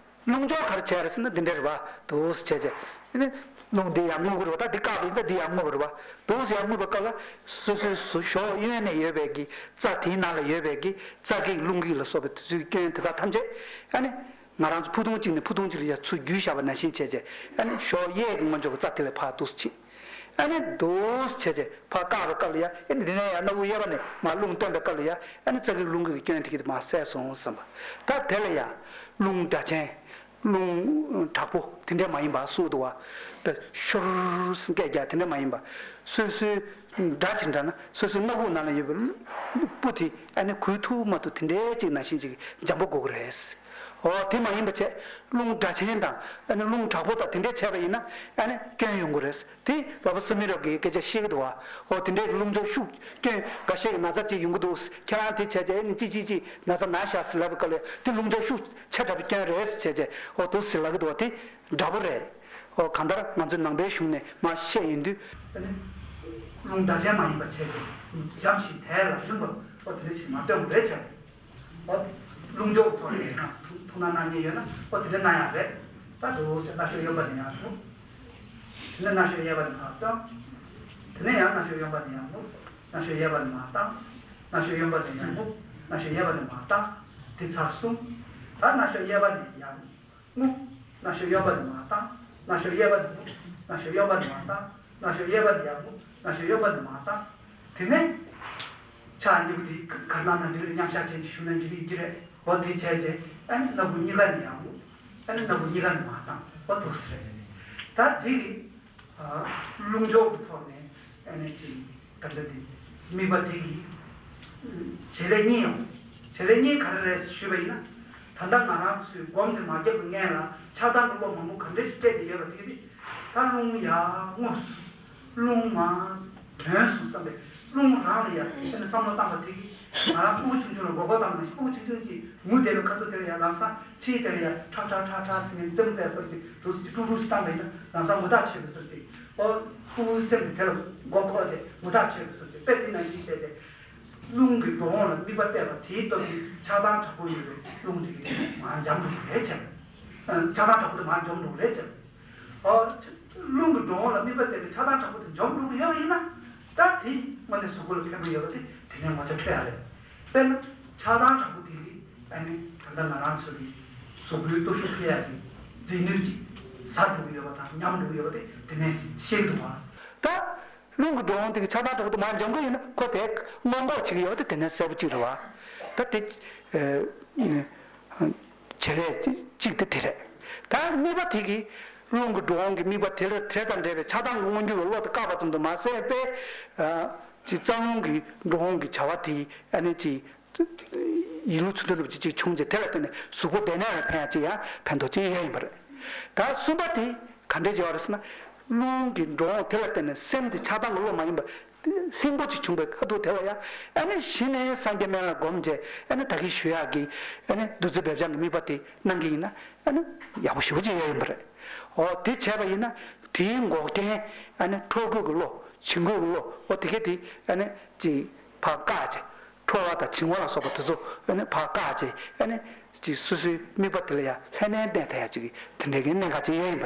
རླུང་སྦྱོར་ག་རེ་བྱས་རེད་ཟེར་ན་འདི་འདྲ་རེད་བ། འདུག་སེ་བྱས་རྗེས། ཨ་ནི་རླུང་འདི་ཡར་རྔུབ་ཀྱི་རེད་བ། ད་འདི་བཀག་པ་ཡིན་ཙང་འདི་ཡར་རྔུབ་པ་རེད་བ། འདུག་སེ་ཡར་རྔུབ་པའི་སྐབས་ལ་སོ་སོའི་གཟུགས་གཞོགས་གཡོན་ནས་ཡོད་པའི་གི་རྩ་དེའི་ནང་ལ་ཡོད་པའི་གི་རྩ་བརྒྱད་རླུང་གི་ལ་སོགས་པའི་དེ་ཚོའི་སྐྱོན་དེ་དག་ཐམས་ཅད་ཨ་ནི་ང་རང་ཚོ་ཕུ་ཐུང་གཅིག་ནས་ཕུ་ཐུང་གཅིག་ལ་ཡར་ཚུར་བརྒྱུད་བཞག་པ་ནང་བཞིན་བྱས་རྗེས་ཨ་ནི་གཞོགས་གཡས་ཀྱི་སྔོན་ཕྱོགས་ཀྱི་རྩ་དེ་ལ་ཕར་འདུག་སེ་ཕྱིན། ཨ་ནི་འདུག་སེ་བྱས་རྗེས་ཕར་བཀག་པའི་སྐབས་ལ་ཡ་ཨ་ནི་འདི་ནས་ཡར་སྣ་བུག་གཡས་པ་ནས་མར་རླུང་བཏོན་པའི་སྐབས་ལ་ཡ་ཨ་ནི་རྩ་བརྒྱད་རླུང་གི་སྐྱོན་དེ་གི་དེ་མར་སེལ་སོང་བསམ་པ། ད་དེ་ལ་ཡ་རླུང་སྒྲ་ཆེན། རླུང་དྲག་པོ་དེ་འདྲ་མ་ཡིན་པ་གསུངས་འདུག་བ། དཔེ་ཤོར་སྐད་རྒྱག་དེ་འདྲ་མ་ཡིན་པ། སོ་སོའི་སྒྲ་ཅིག་འདྲ་ན་སོ་སོའི་སྣ་བུག་ནང་ལ་ཡོད་པའི་སྤུ་དེ་ཨ་ནི་གོས་ཐུབ་མ་ཐུབ་དེ་འདྲའི་ཅིག་ནང་བཞིན་ཅིག་འཇམ་པོ་དགོས་ཀྱི་རེད། འོ་དེ་མ་ཡིན་པ་བྱས་རླུང་སྒྲ་ཆེན་དང་ཨ་ནི་རླུང་དྲག་པོ་དང་དེ་འདྲས་བྱས་པ་ཡིན་ན་ཨ་ནི་སྐྱོན་ཡོང་གི་རེད། དེ་བ་བ་སུ་མི་རབ་ཀྱི་སྐད་ཆ་བཤད་ཀྱི་འདུག་བ། འོ་དེ་འདྲའི་རླུང་སྦྱོར་ཤུགས་སྐྱོན་འགའ་ཤས་ཀྱི་ན་ཚ་ཅིག་ཡོང་གི་འདུག་ཁྱེད་རང་དེ་བྱས་བྱས་ཨ་ནི་ཅི་ཅི་ཅི་ན་ཚ་ན་ཤག་ཟེར་ལབ་པའི་སྐབས་ལ་དེ་རླུང་སྦྱོར་ཤུགས་ཆེ་དྲགས་པའི་སྐྱོན་རེད་ཟེར་བྱས་བྱས་འོ་འདུག་ཟེར་ལབ་ཀྱི་འདུག་བ། དེ་འདྲ་པོ་རེད། འོ་གང་ལྟར་ང་ཚོའི་ནང་པའི་གཞུང་ནས་མར་བཤད་ཡོང་དུས། ཨ་ནི་རླུང་སྒྲ་ཆེན་མ་ཡིན་པ་བྱས་ཏེ་འཇམ་ཞིང་དལ་ལ་རིམ་པར་འོ་དེ་འདྲ་ཞིག་མ་སྟོན་པ་རེད་བྱས། འོ་རླུང་སྦྱོར་ཐོག་ནས་ཐུགས་སྣང་གནང་མཁན་ཡོད་ན་འོ་དེ་འདྲ་གནང་ཡག་རེད། ད་འདུག་སེ་སྣ་ཤོག་གཡོན་པ་ནས་ཡར་རྔུབ། དེ་ནས་སྣ་ཤོག་གཡས་པ་ནས་མར་བཏང་། དེ་ནས་ཡང་སྣ་ཤོག་གཡོན་པ་ནས་ཡར་རྔུབ། སྣ་ཤོག་གཡས་པ་ནས་མར་བཏང་། སྣ་ཤོག་གཡོན་པ་ནས་ཡར་རྔུབ། སྣ་ཤོག་གཡས་པ་ནས་མར་བཏང་། དེ་ཚར་གསུམ། ད་སྣ་ཤོག་གཡས་པ་ནས་ཡར་རྔུབ། སྣ་ཤོག་གཡོན་པ་ནས་མར་བཏང་། སྣ་ཤོག་གཡས་པ་ནས་རྔུབ། སྣ་ཤོག་གཡོན་པ་ནས་མར་བཏང་། སྣ་ཤོག་གཡས་པ་ནས་ཡར་རྔུབ། སྣ་ཤོག་གཡོན་པ་ནས་མར་བཏང་། དེ་ནས་ཕྱག་གཉིས་པོ་དེ་ག་གར་ལངས་ན་འགྲིག་རེད། མཉམ་བཞག་བྱས་ནས་བཞུགས་ན་འགྲིག་གི་རེད། འོ་དེ་བྱས་རྗེས་ཨ་ནི་སྣ་བུག་གཉིས་ཀ་ནས་ཡར་རྔུབ། ཨ་ནི་སྣ་བུག་གཉིས་ཀ་ནས་མར་བཏང་། འོ་འདུག་སེ་རེད། ད་དེ་གི་རླུང་སྦྱོར་གྱི་ཐོག་ནས་ཨ་ནི་ཅིག་ད་ལྟ་དེ་དམིགས་པ་དེ་གི་བྱེད་ལས་གཉིས་ཡོང་། བྱེད་ལས་གཉིས་ག་རེ་རེད་ཞུས་པ་ཡིན་ན། ད་ལྟ་ང་རང་ཚོའི་སྒོམ་དེ་མ་བརྒྱབ་པའི་སྔོན་ལ་ཆགས་སྡང་འཁྲུལ་པ་མང་པོ་ག་འདྲ་ཞིག་སྐྱེས་ཏེ་ཡོད་པ་དེ་གི་རེད། ད་རླུང་ཡར་རྔུབ་སོང་། རླུང་མར་ཐོན་སོང་བསམ་པའི་རླུང་རང་ལ་ཡར་དེ་ནས་བསམ་བློ་བཏང་བ་དེ་གིས་ང་རང་སྤུ་གུ་ཆུང་ཆུང་ལ་མགོ་སྐོར་བཏང་ནང་བཞིན་སྤུ་གུ་ཆུང་ཆུང་གིས་ངུ་བསྡད་པའི་ཁ་ཐུག་དེ་ལ་ཡར་ལམ་སང་འཁྲིས་དེ་ལ་ཡར་ཁྲག་ཁྲག་ཁྲག་ཁྲག་ཟེར་ནས་རྩེད་མོ་རྩེ་སོགས་ཀྱི་འདུག་སེ་ཀྲུག་ཀྲུག་ཞིག་བཏང་བ་ཡིན་ན་ལམ་སང་ངུ་ཐག་ཆོད་པའི་ཟུར་ཅིག་ཨོ། སྤུ་གུའི་སེམས་ཀྱི་དེ་ལ་མགོ་འཁོར་བྱས་ངུ་ཐག་ཆོད་པའི་ཟུར་ཅིག་དཔེ་དེ་ནང་བཞིན་བྱས་ཏེ། རླུང་གི་འགྲོ་འོང་ལ་དམིགས་པ་གཏད་པ་དེའི་སྟོབས་ཀྱིས་ཆགས་སྡང་དྲག་པོ་ཡོད་པའི་རླུང་དེ་གིས་མར་འཇམ་འགྲོ་གི་རེད་བྱས། ཆགས་སྡང་དྲག་པོ་དེ་མར་འཇོམས་འགྲོ་གི་རེད་བྱས། ཨོ། རླུང་གི་འགྲོ་འོང་ལ་དམིགས་པ་གཏད་པའི་ཆགས་སྡང་དྲག་པོ་དེ་འཇོམས་འགྲོ་གི་ཡོད་པ་ཡིན་ན། ད་དེ་དངོས་གནས་གཟུགས་པོ་ལ་ཕན་པོ་ཡོད་པ་དེ་དེ་ནས་ངོ་ཚ་འཕྲོད་ཡ་རེད། དཔེར་ན། ཆགས་སྡང་དྲག་པོ་དེ་གིས་ཨ་ནི་ད་ལྟ་ང་རང་ཚོ་གི་གཟུགས་པོའི་སྟོབས་ཤུགས་འཕེལ་ཡ་གི་རྫས་སྣོད་ཅིག་ཟ་འགྲོ་གི་ཡོད་པ་དང་ཉམས་འགྲོ་གི་ཡོད་པ་དེ་དེ་ནས་ཤེས་ཀྱི་འདུག་བ། ད། རླུང་གི་འགྲོ་འོང་དེ་གི་ཆགས་སྡང་དྲག་པོ་དེ་མར་འཇོམས་ཀྱི་ཡོད་ན་ཁོ་དེ་སྔོན་འགོག་བྱེད་ཀྱི་ཡོད་པ་དེ་དེ་ནས་གསལ་པོ་གཅིག་རེད་བ། ད་ ད་དེ་བྱེད་ལས་གཅིག་དེ་དེ་རེད། ད་གཉིས་པ་དེ་གི་རླུང་གི་འགྲོ་འོང་གི་དམིགས་པ་དེ་ལ་དེ་དང་འབྲེལ་བའི་ཆགས་སྡང་གི་མངོན་གྱུར་བའི་བློ་དེ་བཀག་པ་ཙམ་དུ་མ་ཟད་པས། ཅིག་རྩ་རླུང་གི་འགྲོ་འོང་གི་བྱ་བ་དེ་ཨ་ནི་ཅིག་ཡིད་བློ་ཚུལ་མཐུན་གྲུབ་ཅིག་ཅིག་བྱུང་རྗེས་དེ་ལ་བརྟེན་ནས་གཟུགས་པོ་བདེ་གནས་ལ་ཕན་ཡ་ཅིག་ཡང་ཕན་ཐོགས་ཅིག་ཡོད་ཡིན་པ་རེད། ད་གསུམ་པ་དེ་ག་འདྲས་བྱས་པ་རེད་ཟེར་ན། རླུང་གི་འགྲོ་འོང་དེ་ལ་བརྟེན་ནས་སེམས་དེ་ཆགས་སྡང་གི་བློ་མ་ཡིན་པ་ལྷིང་པོ་ཅིག་བྱུང་བའི་ཁ་ཐུག་དེ་ལ་ཡང་ཨ་ནི་གཞི་ནས་སངས་རྒྱས་སྨན་བླ་སྒོམ་བྱས་ཨ་ནི་ད་གིན་ཞུ་ཡག་གི་ཨ་ནི་བདུད་རྩི་སྦས་སྦྱང་གི་དམིགས་པ་དེ་གནང་གི་ཡིན་ན་ཨ་ནི་ཡག་པོ་ཞེ་པོ་ཅིག་ཡོད་ཡིན་པ་རེད། འོ་དེ་བྱས་པ་ཡིན་ན་དེའི་འགོག་རྐྱེན་ཨ་ནི་འཕྲོག་རྒོལ་གྱི་བློ་བྱིང་རྒོད་ཀྱི་བློ་འོ་དེ་གས་དེ་ཨ་ནི་ཅིག་ཕར་བཀག་བྱས། ཁྲོ་བ་དང་བྱིང་བ་ལ་སོགས་པ་དེ་ཚོ་ཨ་ནི་ཕར་བཀག་བྱས་ཨ་ནི་ཅིག་སོ་སོའི་དམིགས་པ་དེ་ལ་ཡང་ལྷན་ནེ་གནས་ཐུབ་ཡ་ཅིག་གི་དེ་འདྲའི་གི་གནད་འགག་ཅིག་ཡོད་ཡིན་པ་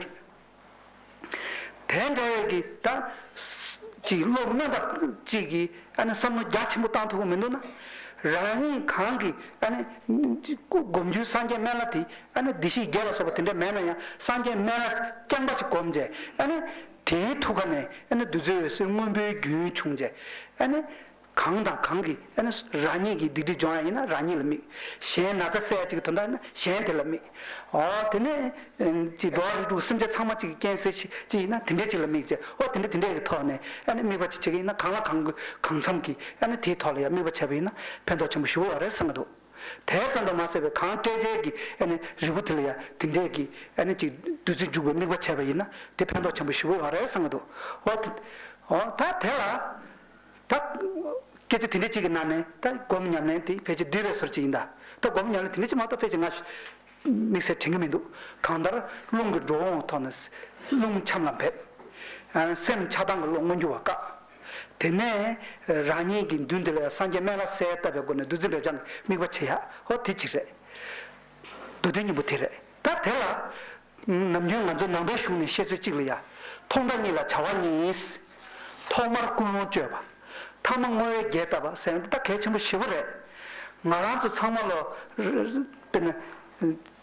རེད། དེ་འདྲ་བའི་གི་ད་ཅིག་བློ་དམན་པ་ཅིག་གིས་ཨ་ནི་བསམ་བློ་རྒྱ་ཆེན་པོ་བཏང་ཐུབ་ཀྱི་མི་འདུག་ན། རང་ཉིད་གང་གིས་ཨ་ནི་སྒོམ་རྒྱུའི་སངས་རྒྱས་སྨན་བླ་དེ་ཨ་ནི་བདེ་གཤེགས་བརྒྱད་ལ་སོགས་པ་དེ་འདྲ་མེད་ན་ཡང་སངས་རྒྱས་སྨན་བླ་རྐྱང་པ་ཅིག་བསྒོམས་རྗེས་ཨ་ནི་དེའི་ཐུགས་ཀ་ནས་ཨ་ནི་བདུད་རྩི་འོད་ཟེར་སྔོན་པོའི་རྒྱུན་བྱུང་རྗེས་ཨ་ནི། གང་དང་གང་གིས་ཨ་ནི་རང་ཉིད་ཀྱི་སྡིག་སྒྲིབ་སྦྱོང་ཡ་ཡིན་ན་རང་ཉིད་ལ་དམིགས། གཞན་ན་ཚ་སེལ་ཡ་གཅིག་གི་དོན་དག་ཡིན་ན་གཞན་དེ་ལ་དམིགས། འོ་དེ་ནས་ཅིག་འགྲོ་བ་རིགས་དྲུག་སེམས་ཅན་ཚང་མ་གཅིག་གི་རྐྱེན་སེལ་ཅིག་ཡིན་ན་དེ་འདྲས་ཅིག་ལ་དམིགས་བྱས་འོ་དེ་འདྲས་དེ་འདྲས་ཀྱི་ཐོག་ནས་ཨ་ནི་དམིགས་པ་ཅིག་བྱེད་ཀྱི་ཡིན་ན་གང་ལ་གང་གང་འཚམ་གྱིས་ཨ་ནི་དེའི་ཐོག་ལ་ཡང་དམིགས་པ་བྱས་པ་ཡིན་ན་ཕན་ཐོགས་ཆེན་པོ་ཞེ་པོ་ཡོད་རེད་བསམ་གྱི་འདུག་དེ་ཙམ་དུ་མ་ཟད་པའི་གང་སྤྲད་བྱེད་ཀྱི་ཨ་ནི་རིལ་བུ་དེ་ལ་ཡང་དེ་འདྲས་ཀྱི་ཨ་ནི་ཅིག་བདུད་རྩི་འཇུག་པའི་དམིགས་པ་བྱས་པ་ཡིན་ན་དེ་ཕན་ཐོགས་ཆེན་པོ་ཞེ་པོ་ཡོད་རེད་བསམ་གྱི་འདུག་འོ་དེ་འོ་ད་དེ་ལ། ད། སྐད་ཆ་དེ་འདྲ་གཅིག་གི་ནང་ནས་ད་སྒོམ་ཉམས་ལེན་དེ་ཕལ་ཆེར་བསྡུས་པའི་ཟུར་གཅིག་ཡིན་ད། ད་སྒོམ་ཉམས་ལེན་དེ་འདྲ་གཅིག་མ་གཏོགས་ཕལ་ཆེར་ང་དམིགས་བསལ་དྲན་གྱི་མི་འདུག་གང་ལྟར་རླུང་གི་འགྲོ་འོང་ཐོག་ནས་རླུང་ཆམ་ལ་འབེབས། སེམས་ཆགས་སྡང་གི་བློ་མངོན་གྱུར་བ་བཀག་དེ་ནས་རང་ཉིད་ཀྱི་མདུན་དེ་ལ་སངས་རྒྱས་སྨན་བླ་གསལ་བཏབ་པའི་སྒོ་ནས་བདུད་རྩི་སྦས་སྦྱང་གི་དམིགས་པ་བྱེད་ཡ་ཧོ་དེ་གཅིག་རེད། མདོ་དོན་སྙིང་པོ་དེ་རེད། ད་དེ་ལ། ནམ་རྒྱུན་ང་ཚོ་ནང་པའི་གཞུང་ནས་བཤད་ཚུལ་གཅིག་ལ་ཡ། ཐོག་མཐའ་གཉིས་ལ་བྱ་བ་གཉིས། ཐོག་མར་ཀུན་སློང་བཅོས་པ། ཐ་མ་བསྔོ་བས་རྒྱས་བཏབ་པ་ཟེར་ཡ་འདི་ད་གལ་ཆེན་པོ་ཞེ་པོ་རེད། ང་རང་ཚོ་ཚང་མ་ལོ། དཔེར་ན།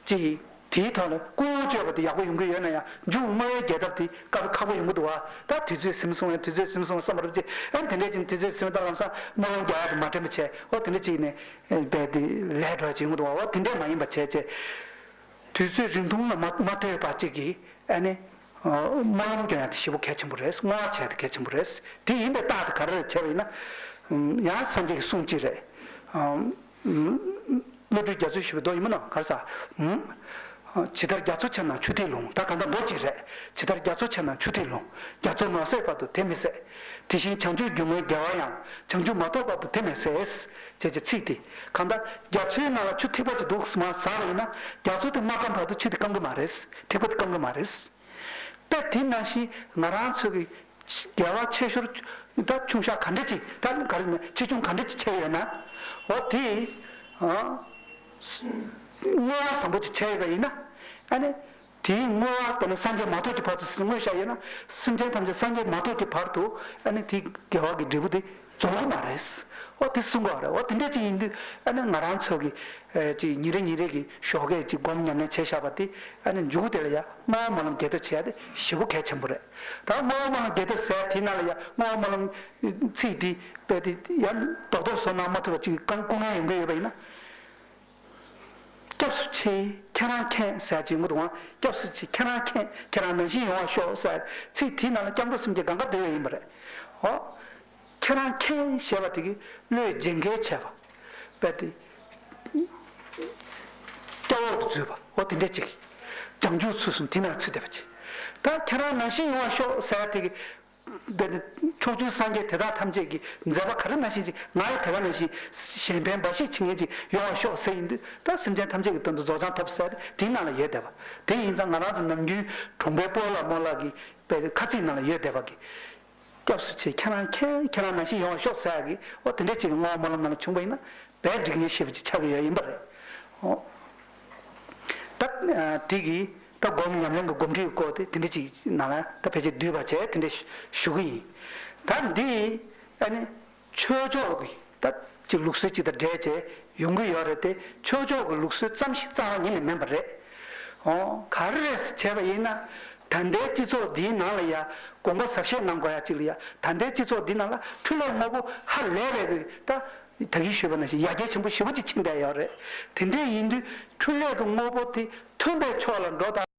ཅིག་དེའི་ཐོག་ལ་ཀུན་སློང་བཅོས་པ་དེ་ཡག་པོ་ཡོང་གི་ཡོད་ན་ཡང་མཇུག་བསྔོ་བས་རྒྱས་བཏབ་དེ་དཀའ་ཁག་པོ་ཡོང་གི་འདུག་བ། ད་དུས་ཚོད་ཟིན་སོང་ཡང་དུས་ཚོད་ཟིན་སོང་བསམ་པ་རེད་ཅེ་ཨ་དེ་འདྲས་ཅིག་དུས་ཚོད་ཟིན་པ་ད་ལམ་སང་སྨོན་ལམ་རྒྱག་ཡ་དེ་མ་དྲན་པ་བྱས་ཨོ་དེ་འདྲས་ཅིག་ནས་རྦད་དེ་ལས་འགྲོ་ཡ་ཅིག་ཡོང་གི་འདུག་བ། ཨོ་དེ་འདྲས་མ་ཡིན་པ་བྱས་ཅེ། དུས་ཚོད་རིང་ཐུང་ལ་མ་མ་ལྟོས་པ་གཅིག་གིས་ཨ་ནི། སྨོན་ལམ་སྐྱོན་ཡ་དེ་ཞེ་པོ་གལ་ཆེན་པོ་རེད། བསྔོ་བ་བྱས་ཏེ་གལ་ཆེན་པོ་རེད། དེ་ཡིན་པའི་རྟགས་དེ་ག་རེ་རེད་བྱས་པ་ཡིན་ན། ཡང་སངས་རྒྱས་ཀྱི་གསུང་གཅིག་རེད། བློ་གྲོས་རྒྱ་མཚོས་ཞུས་པའི་མདོ་ཡིན་མིན་ནོ་ག་རེ་ཟ། ཇི་ལྟར་རྒྱ་མཚོ་ཆེ་ན་ཆུ་ཐིགས་ལྷུང་། ད་གང་ལྟར་མདོ་གཅིག་རེད། ཇི་ལྟར་རྒྱ་མཚོ་ཆེ་ན་ཆུ་ཐིགས་ལྷུང་། རྒྱ་མཚོ་མ་ཟད་བར་དུ་དེ་མི་ཟད། དེ་བཞིན་བྱང་ཆུབ་སྒྱུ་མའི་དགེ་བ་ཡང་། བྱང་ཆུབ་མ་ཐོབ་བར་དུ་དེ་མི་ཟད། ཅེས་ཀྱི་ཚིག་དེ། གང་ལྟར་རྒྱ་མཚོའི་ནང་ལ་ཆུ་ཐིགས་པ་ཅིག་འདུག་སྨ་ཟ་བ་ཡིན་ན་རྒྱ་མཚོ་དེ་མ་སྐམ་བར་དུ་ཆུ་དེ་སྐམ་གི་མ་རེད། ཐིགས་པ་དེ་སྐམ་གི་མ་རེད། དཔེ་དེ་ནང་བཞིན་ང་རང་ཚོ་གི་དགེ་བ་ཆེ་ཤོས་ད་ཆུང་ཤག་ག་འདྲ་ཅིག་ད་ག་རེ་ནས་ཆེ་ཆུང་ག་འདྲ་ཅིག་བྱས་ཡོད་ན། འོ་དེ། བསྔོ་བ་བཟང་པོ་ཅིག་བྱས་ཡོད་པ་ཡིན་ན། ཨ་ནི། དེའི་བསྔོ་བ་དེ་ནི་སངས་རྒྱས་མ་ཐོབ་ཀྱི་བར་དུ་བསྔོས་བཞག་ཡོད་ན། སེམས་ཅན་ཐམས་ཅད་སངས་རྒྱས་མ་ཐོབ་ཀྱི་བར་དུ་ཨ་ནི་དེ་དགེ་བ་གི་འབྲས་བུ་དེ་རྫོགས་ཀྱི་མ་རེད། འོ་དེ་གསུང་གི་ཡོད་རེད། འོ་དེ་འདྲ་ཅིག་ཡིན་དུས་ཨ་ནི་ང་རང་ཚོ་གི་ཅིག་ཉིན་རེ་ཉིན་རེ་གི་ཞོགས་ཀས་ཅིག་སྒོམ་ཉམས་ལེན་བྱས་བཞག་པ་དེ་ཨ་ནི་མཇུག་དེ་ལ་ཡ་བསྔོ་བ་སྨོན་ལམ་རྒྱས་གཏོང་བྱེད་ཡ་དེ་ཞེ་པོ་གལ་ཆེན་པོ་རེད། ད་བསྔོ་བ་སྨོན་ལམ་རྒྱས་གཏོང་ཟེར་དེའི་ནང་ལ་ཡ་བསྔོ་བ་སྨོན་ལམ་ཚིག་དེ་དཔེ་དེ་ཡ་རྡོག་རྡོག་བཟོ་གནང་མ་ཐུབ་པ་ཅིག་སྐུ་ངལ་ཡོང་གི་ཡོད་པ་ཡིན་ན། སྐྱབས་སུ་མཆི། ཁྱེད་རང་མཁྱེན་ཟེར་གྱི་ཡོང་གི་འདུག་ཨང་། སྐྱབས་སུ་མཆི། ཁྱེད་རང་མཁྱེན། ཁྱེད་རང་ནང་བཞིན་ཡོང་བར་ཤོག་ཟེར་ཚིག་དེའི་ནང་ལ་སྐྱབས་འགྲོ་སེམས་བསྐྱེད་གང་ག་འདུས་ཡོད་ཡིན་པ་རེད། ཨོ། ཁྱེད་རང་མཁྱེན་ཞེས་པ་དེ་གིས་བློས་བྱིང་གེ་བྱས་པ། དཔེ་དེ། སྐྱབས་འོག་ཏུ་འཛུལ་བ། ཨོ་དེ་འདྲ་ཅིག་བྱང་ཆུབ་ཚུལ་གསུམ་དེ་ནང་ཚུད་བསྡད་པ་ཅིག་ད་ཁྱེད་རང་ནང་བཞིན་ཡོང་བར་ཤོག་ཟེར་དེ་གིས། དཔེར་ན་ཕྱོགས་བཅུའི་སངས་རྒྱས་དེ་དག་ཐམས་ཅད་ཀྱི་མཛད་པ་ག་རེ་ནང་བཞིན་ཅིག་ང་ཡང་དེ་ག་ནང་བཞིན་གཞན་ཕན་འབའ་ཞིག་བྱེད་མཁན་ཅིག་ཡོང་བར་ཤོག་ཟེར་ཡིན་དུས་ད་སེམས་ཅན་ཐམས་ཅད་ཀྱི་དོན་དུ་རྫོགས་བྱང་ཐོབ་ཟེར་དེའི་ནང་ལ་ཡོད་བསྡད་པ། དེ་ཡིན་ཙང་ང་རང་ཚོ་ནམ་རྒྱུན་གྲོང་པའི་སྤོ་ལགས་རྨོ་ལགས་ཀྱི་དཔེ་ཁ་ཚིག་ནང་ལ་ཡོད་བསྡད་པ་གི། སྐྱབས་སུ་མཆི། ཁྱེད་རང་མཁྱེན། ཁྱེད་རང་ནང་བཞིན་ཡོང་བར་ཤོག་ཟེར་ཡག་གི་འོ་དེ་འདྲས་ཅིག་གི་བསྔོ་བ་སྨོན་ལམ་ནང་ལ་བྱུང་བ་ཡིན་ན་དཔེ་འགྲིག་མཁན་ཞེ་པོ་ཅིག་ཆགས་ཀྱི་ཡོད་ཡིན་པ་རེད། འོ། ད་དེ་གི་ད་སྒོམ་ཉམས་ལེན་གྱི་སྒོམ་ཁྲིད་ཀྱི་སྐོར་དེ་དེ་འདྲ་ཅིག་ནང་ལ་ད་ཕལ་ཆེར་བསྡུས་པ་བྱས་དེ་འདྲ་ཞུ་གི་ཡིན། ད་འདི་ཨ་ནི་ཆོས་ཕྱོགས་ཀྱི་ད་ཅིག་ལུགས་སྲོལ་ཅིག་དང་འབྲེལ་བྱས་ཡོང་གི་ཡོད་རེད་དེ་ཆོས་ཕྱོགས་ཀྱི་ལུགས་སྲོལ་ཙམ་ཞིག་རྩ་བ་ཉིད་ནས་མིན་པ་རེད། འོ་ག་རེ་རེད་བྱས་པ་ཡིན་ན་ད་ལྟའི་སྤྱི་ཚོགས་འདིའི་ནང་ལ་ཡ་དགོངས་པ་ཟབ་བཤད་གནང་དགོས་ཡ་ཅིག་ལ་ཡ་ད་ལྟའི་སྤྱི་ཚོགས་འདི་ནང་ལ་འཕྲུལ་ལས་དངོས་པོ་ཧ་ལས་པའི་ད། ད་གིན་ཞུས་པ་ནང་བཞིན་ཡར་རྒྱས་ཆེན་པོ་ཞེ་པོ་ཅིག་ཕྱིན་བསྡད་ཡོད་རེད། དེ་འདྲ་ཡིན་དུས་འཕྲིན་ལས་ཀྱི་དངོས་པོ་དེ་མཐུན་པའི་ཕྱོགས་ལ་འགྲོ་དང་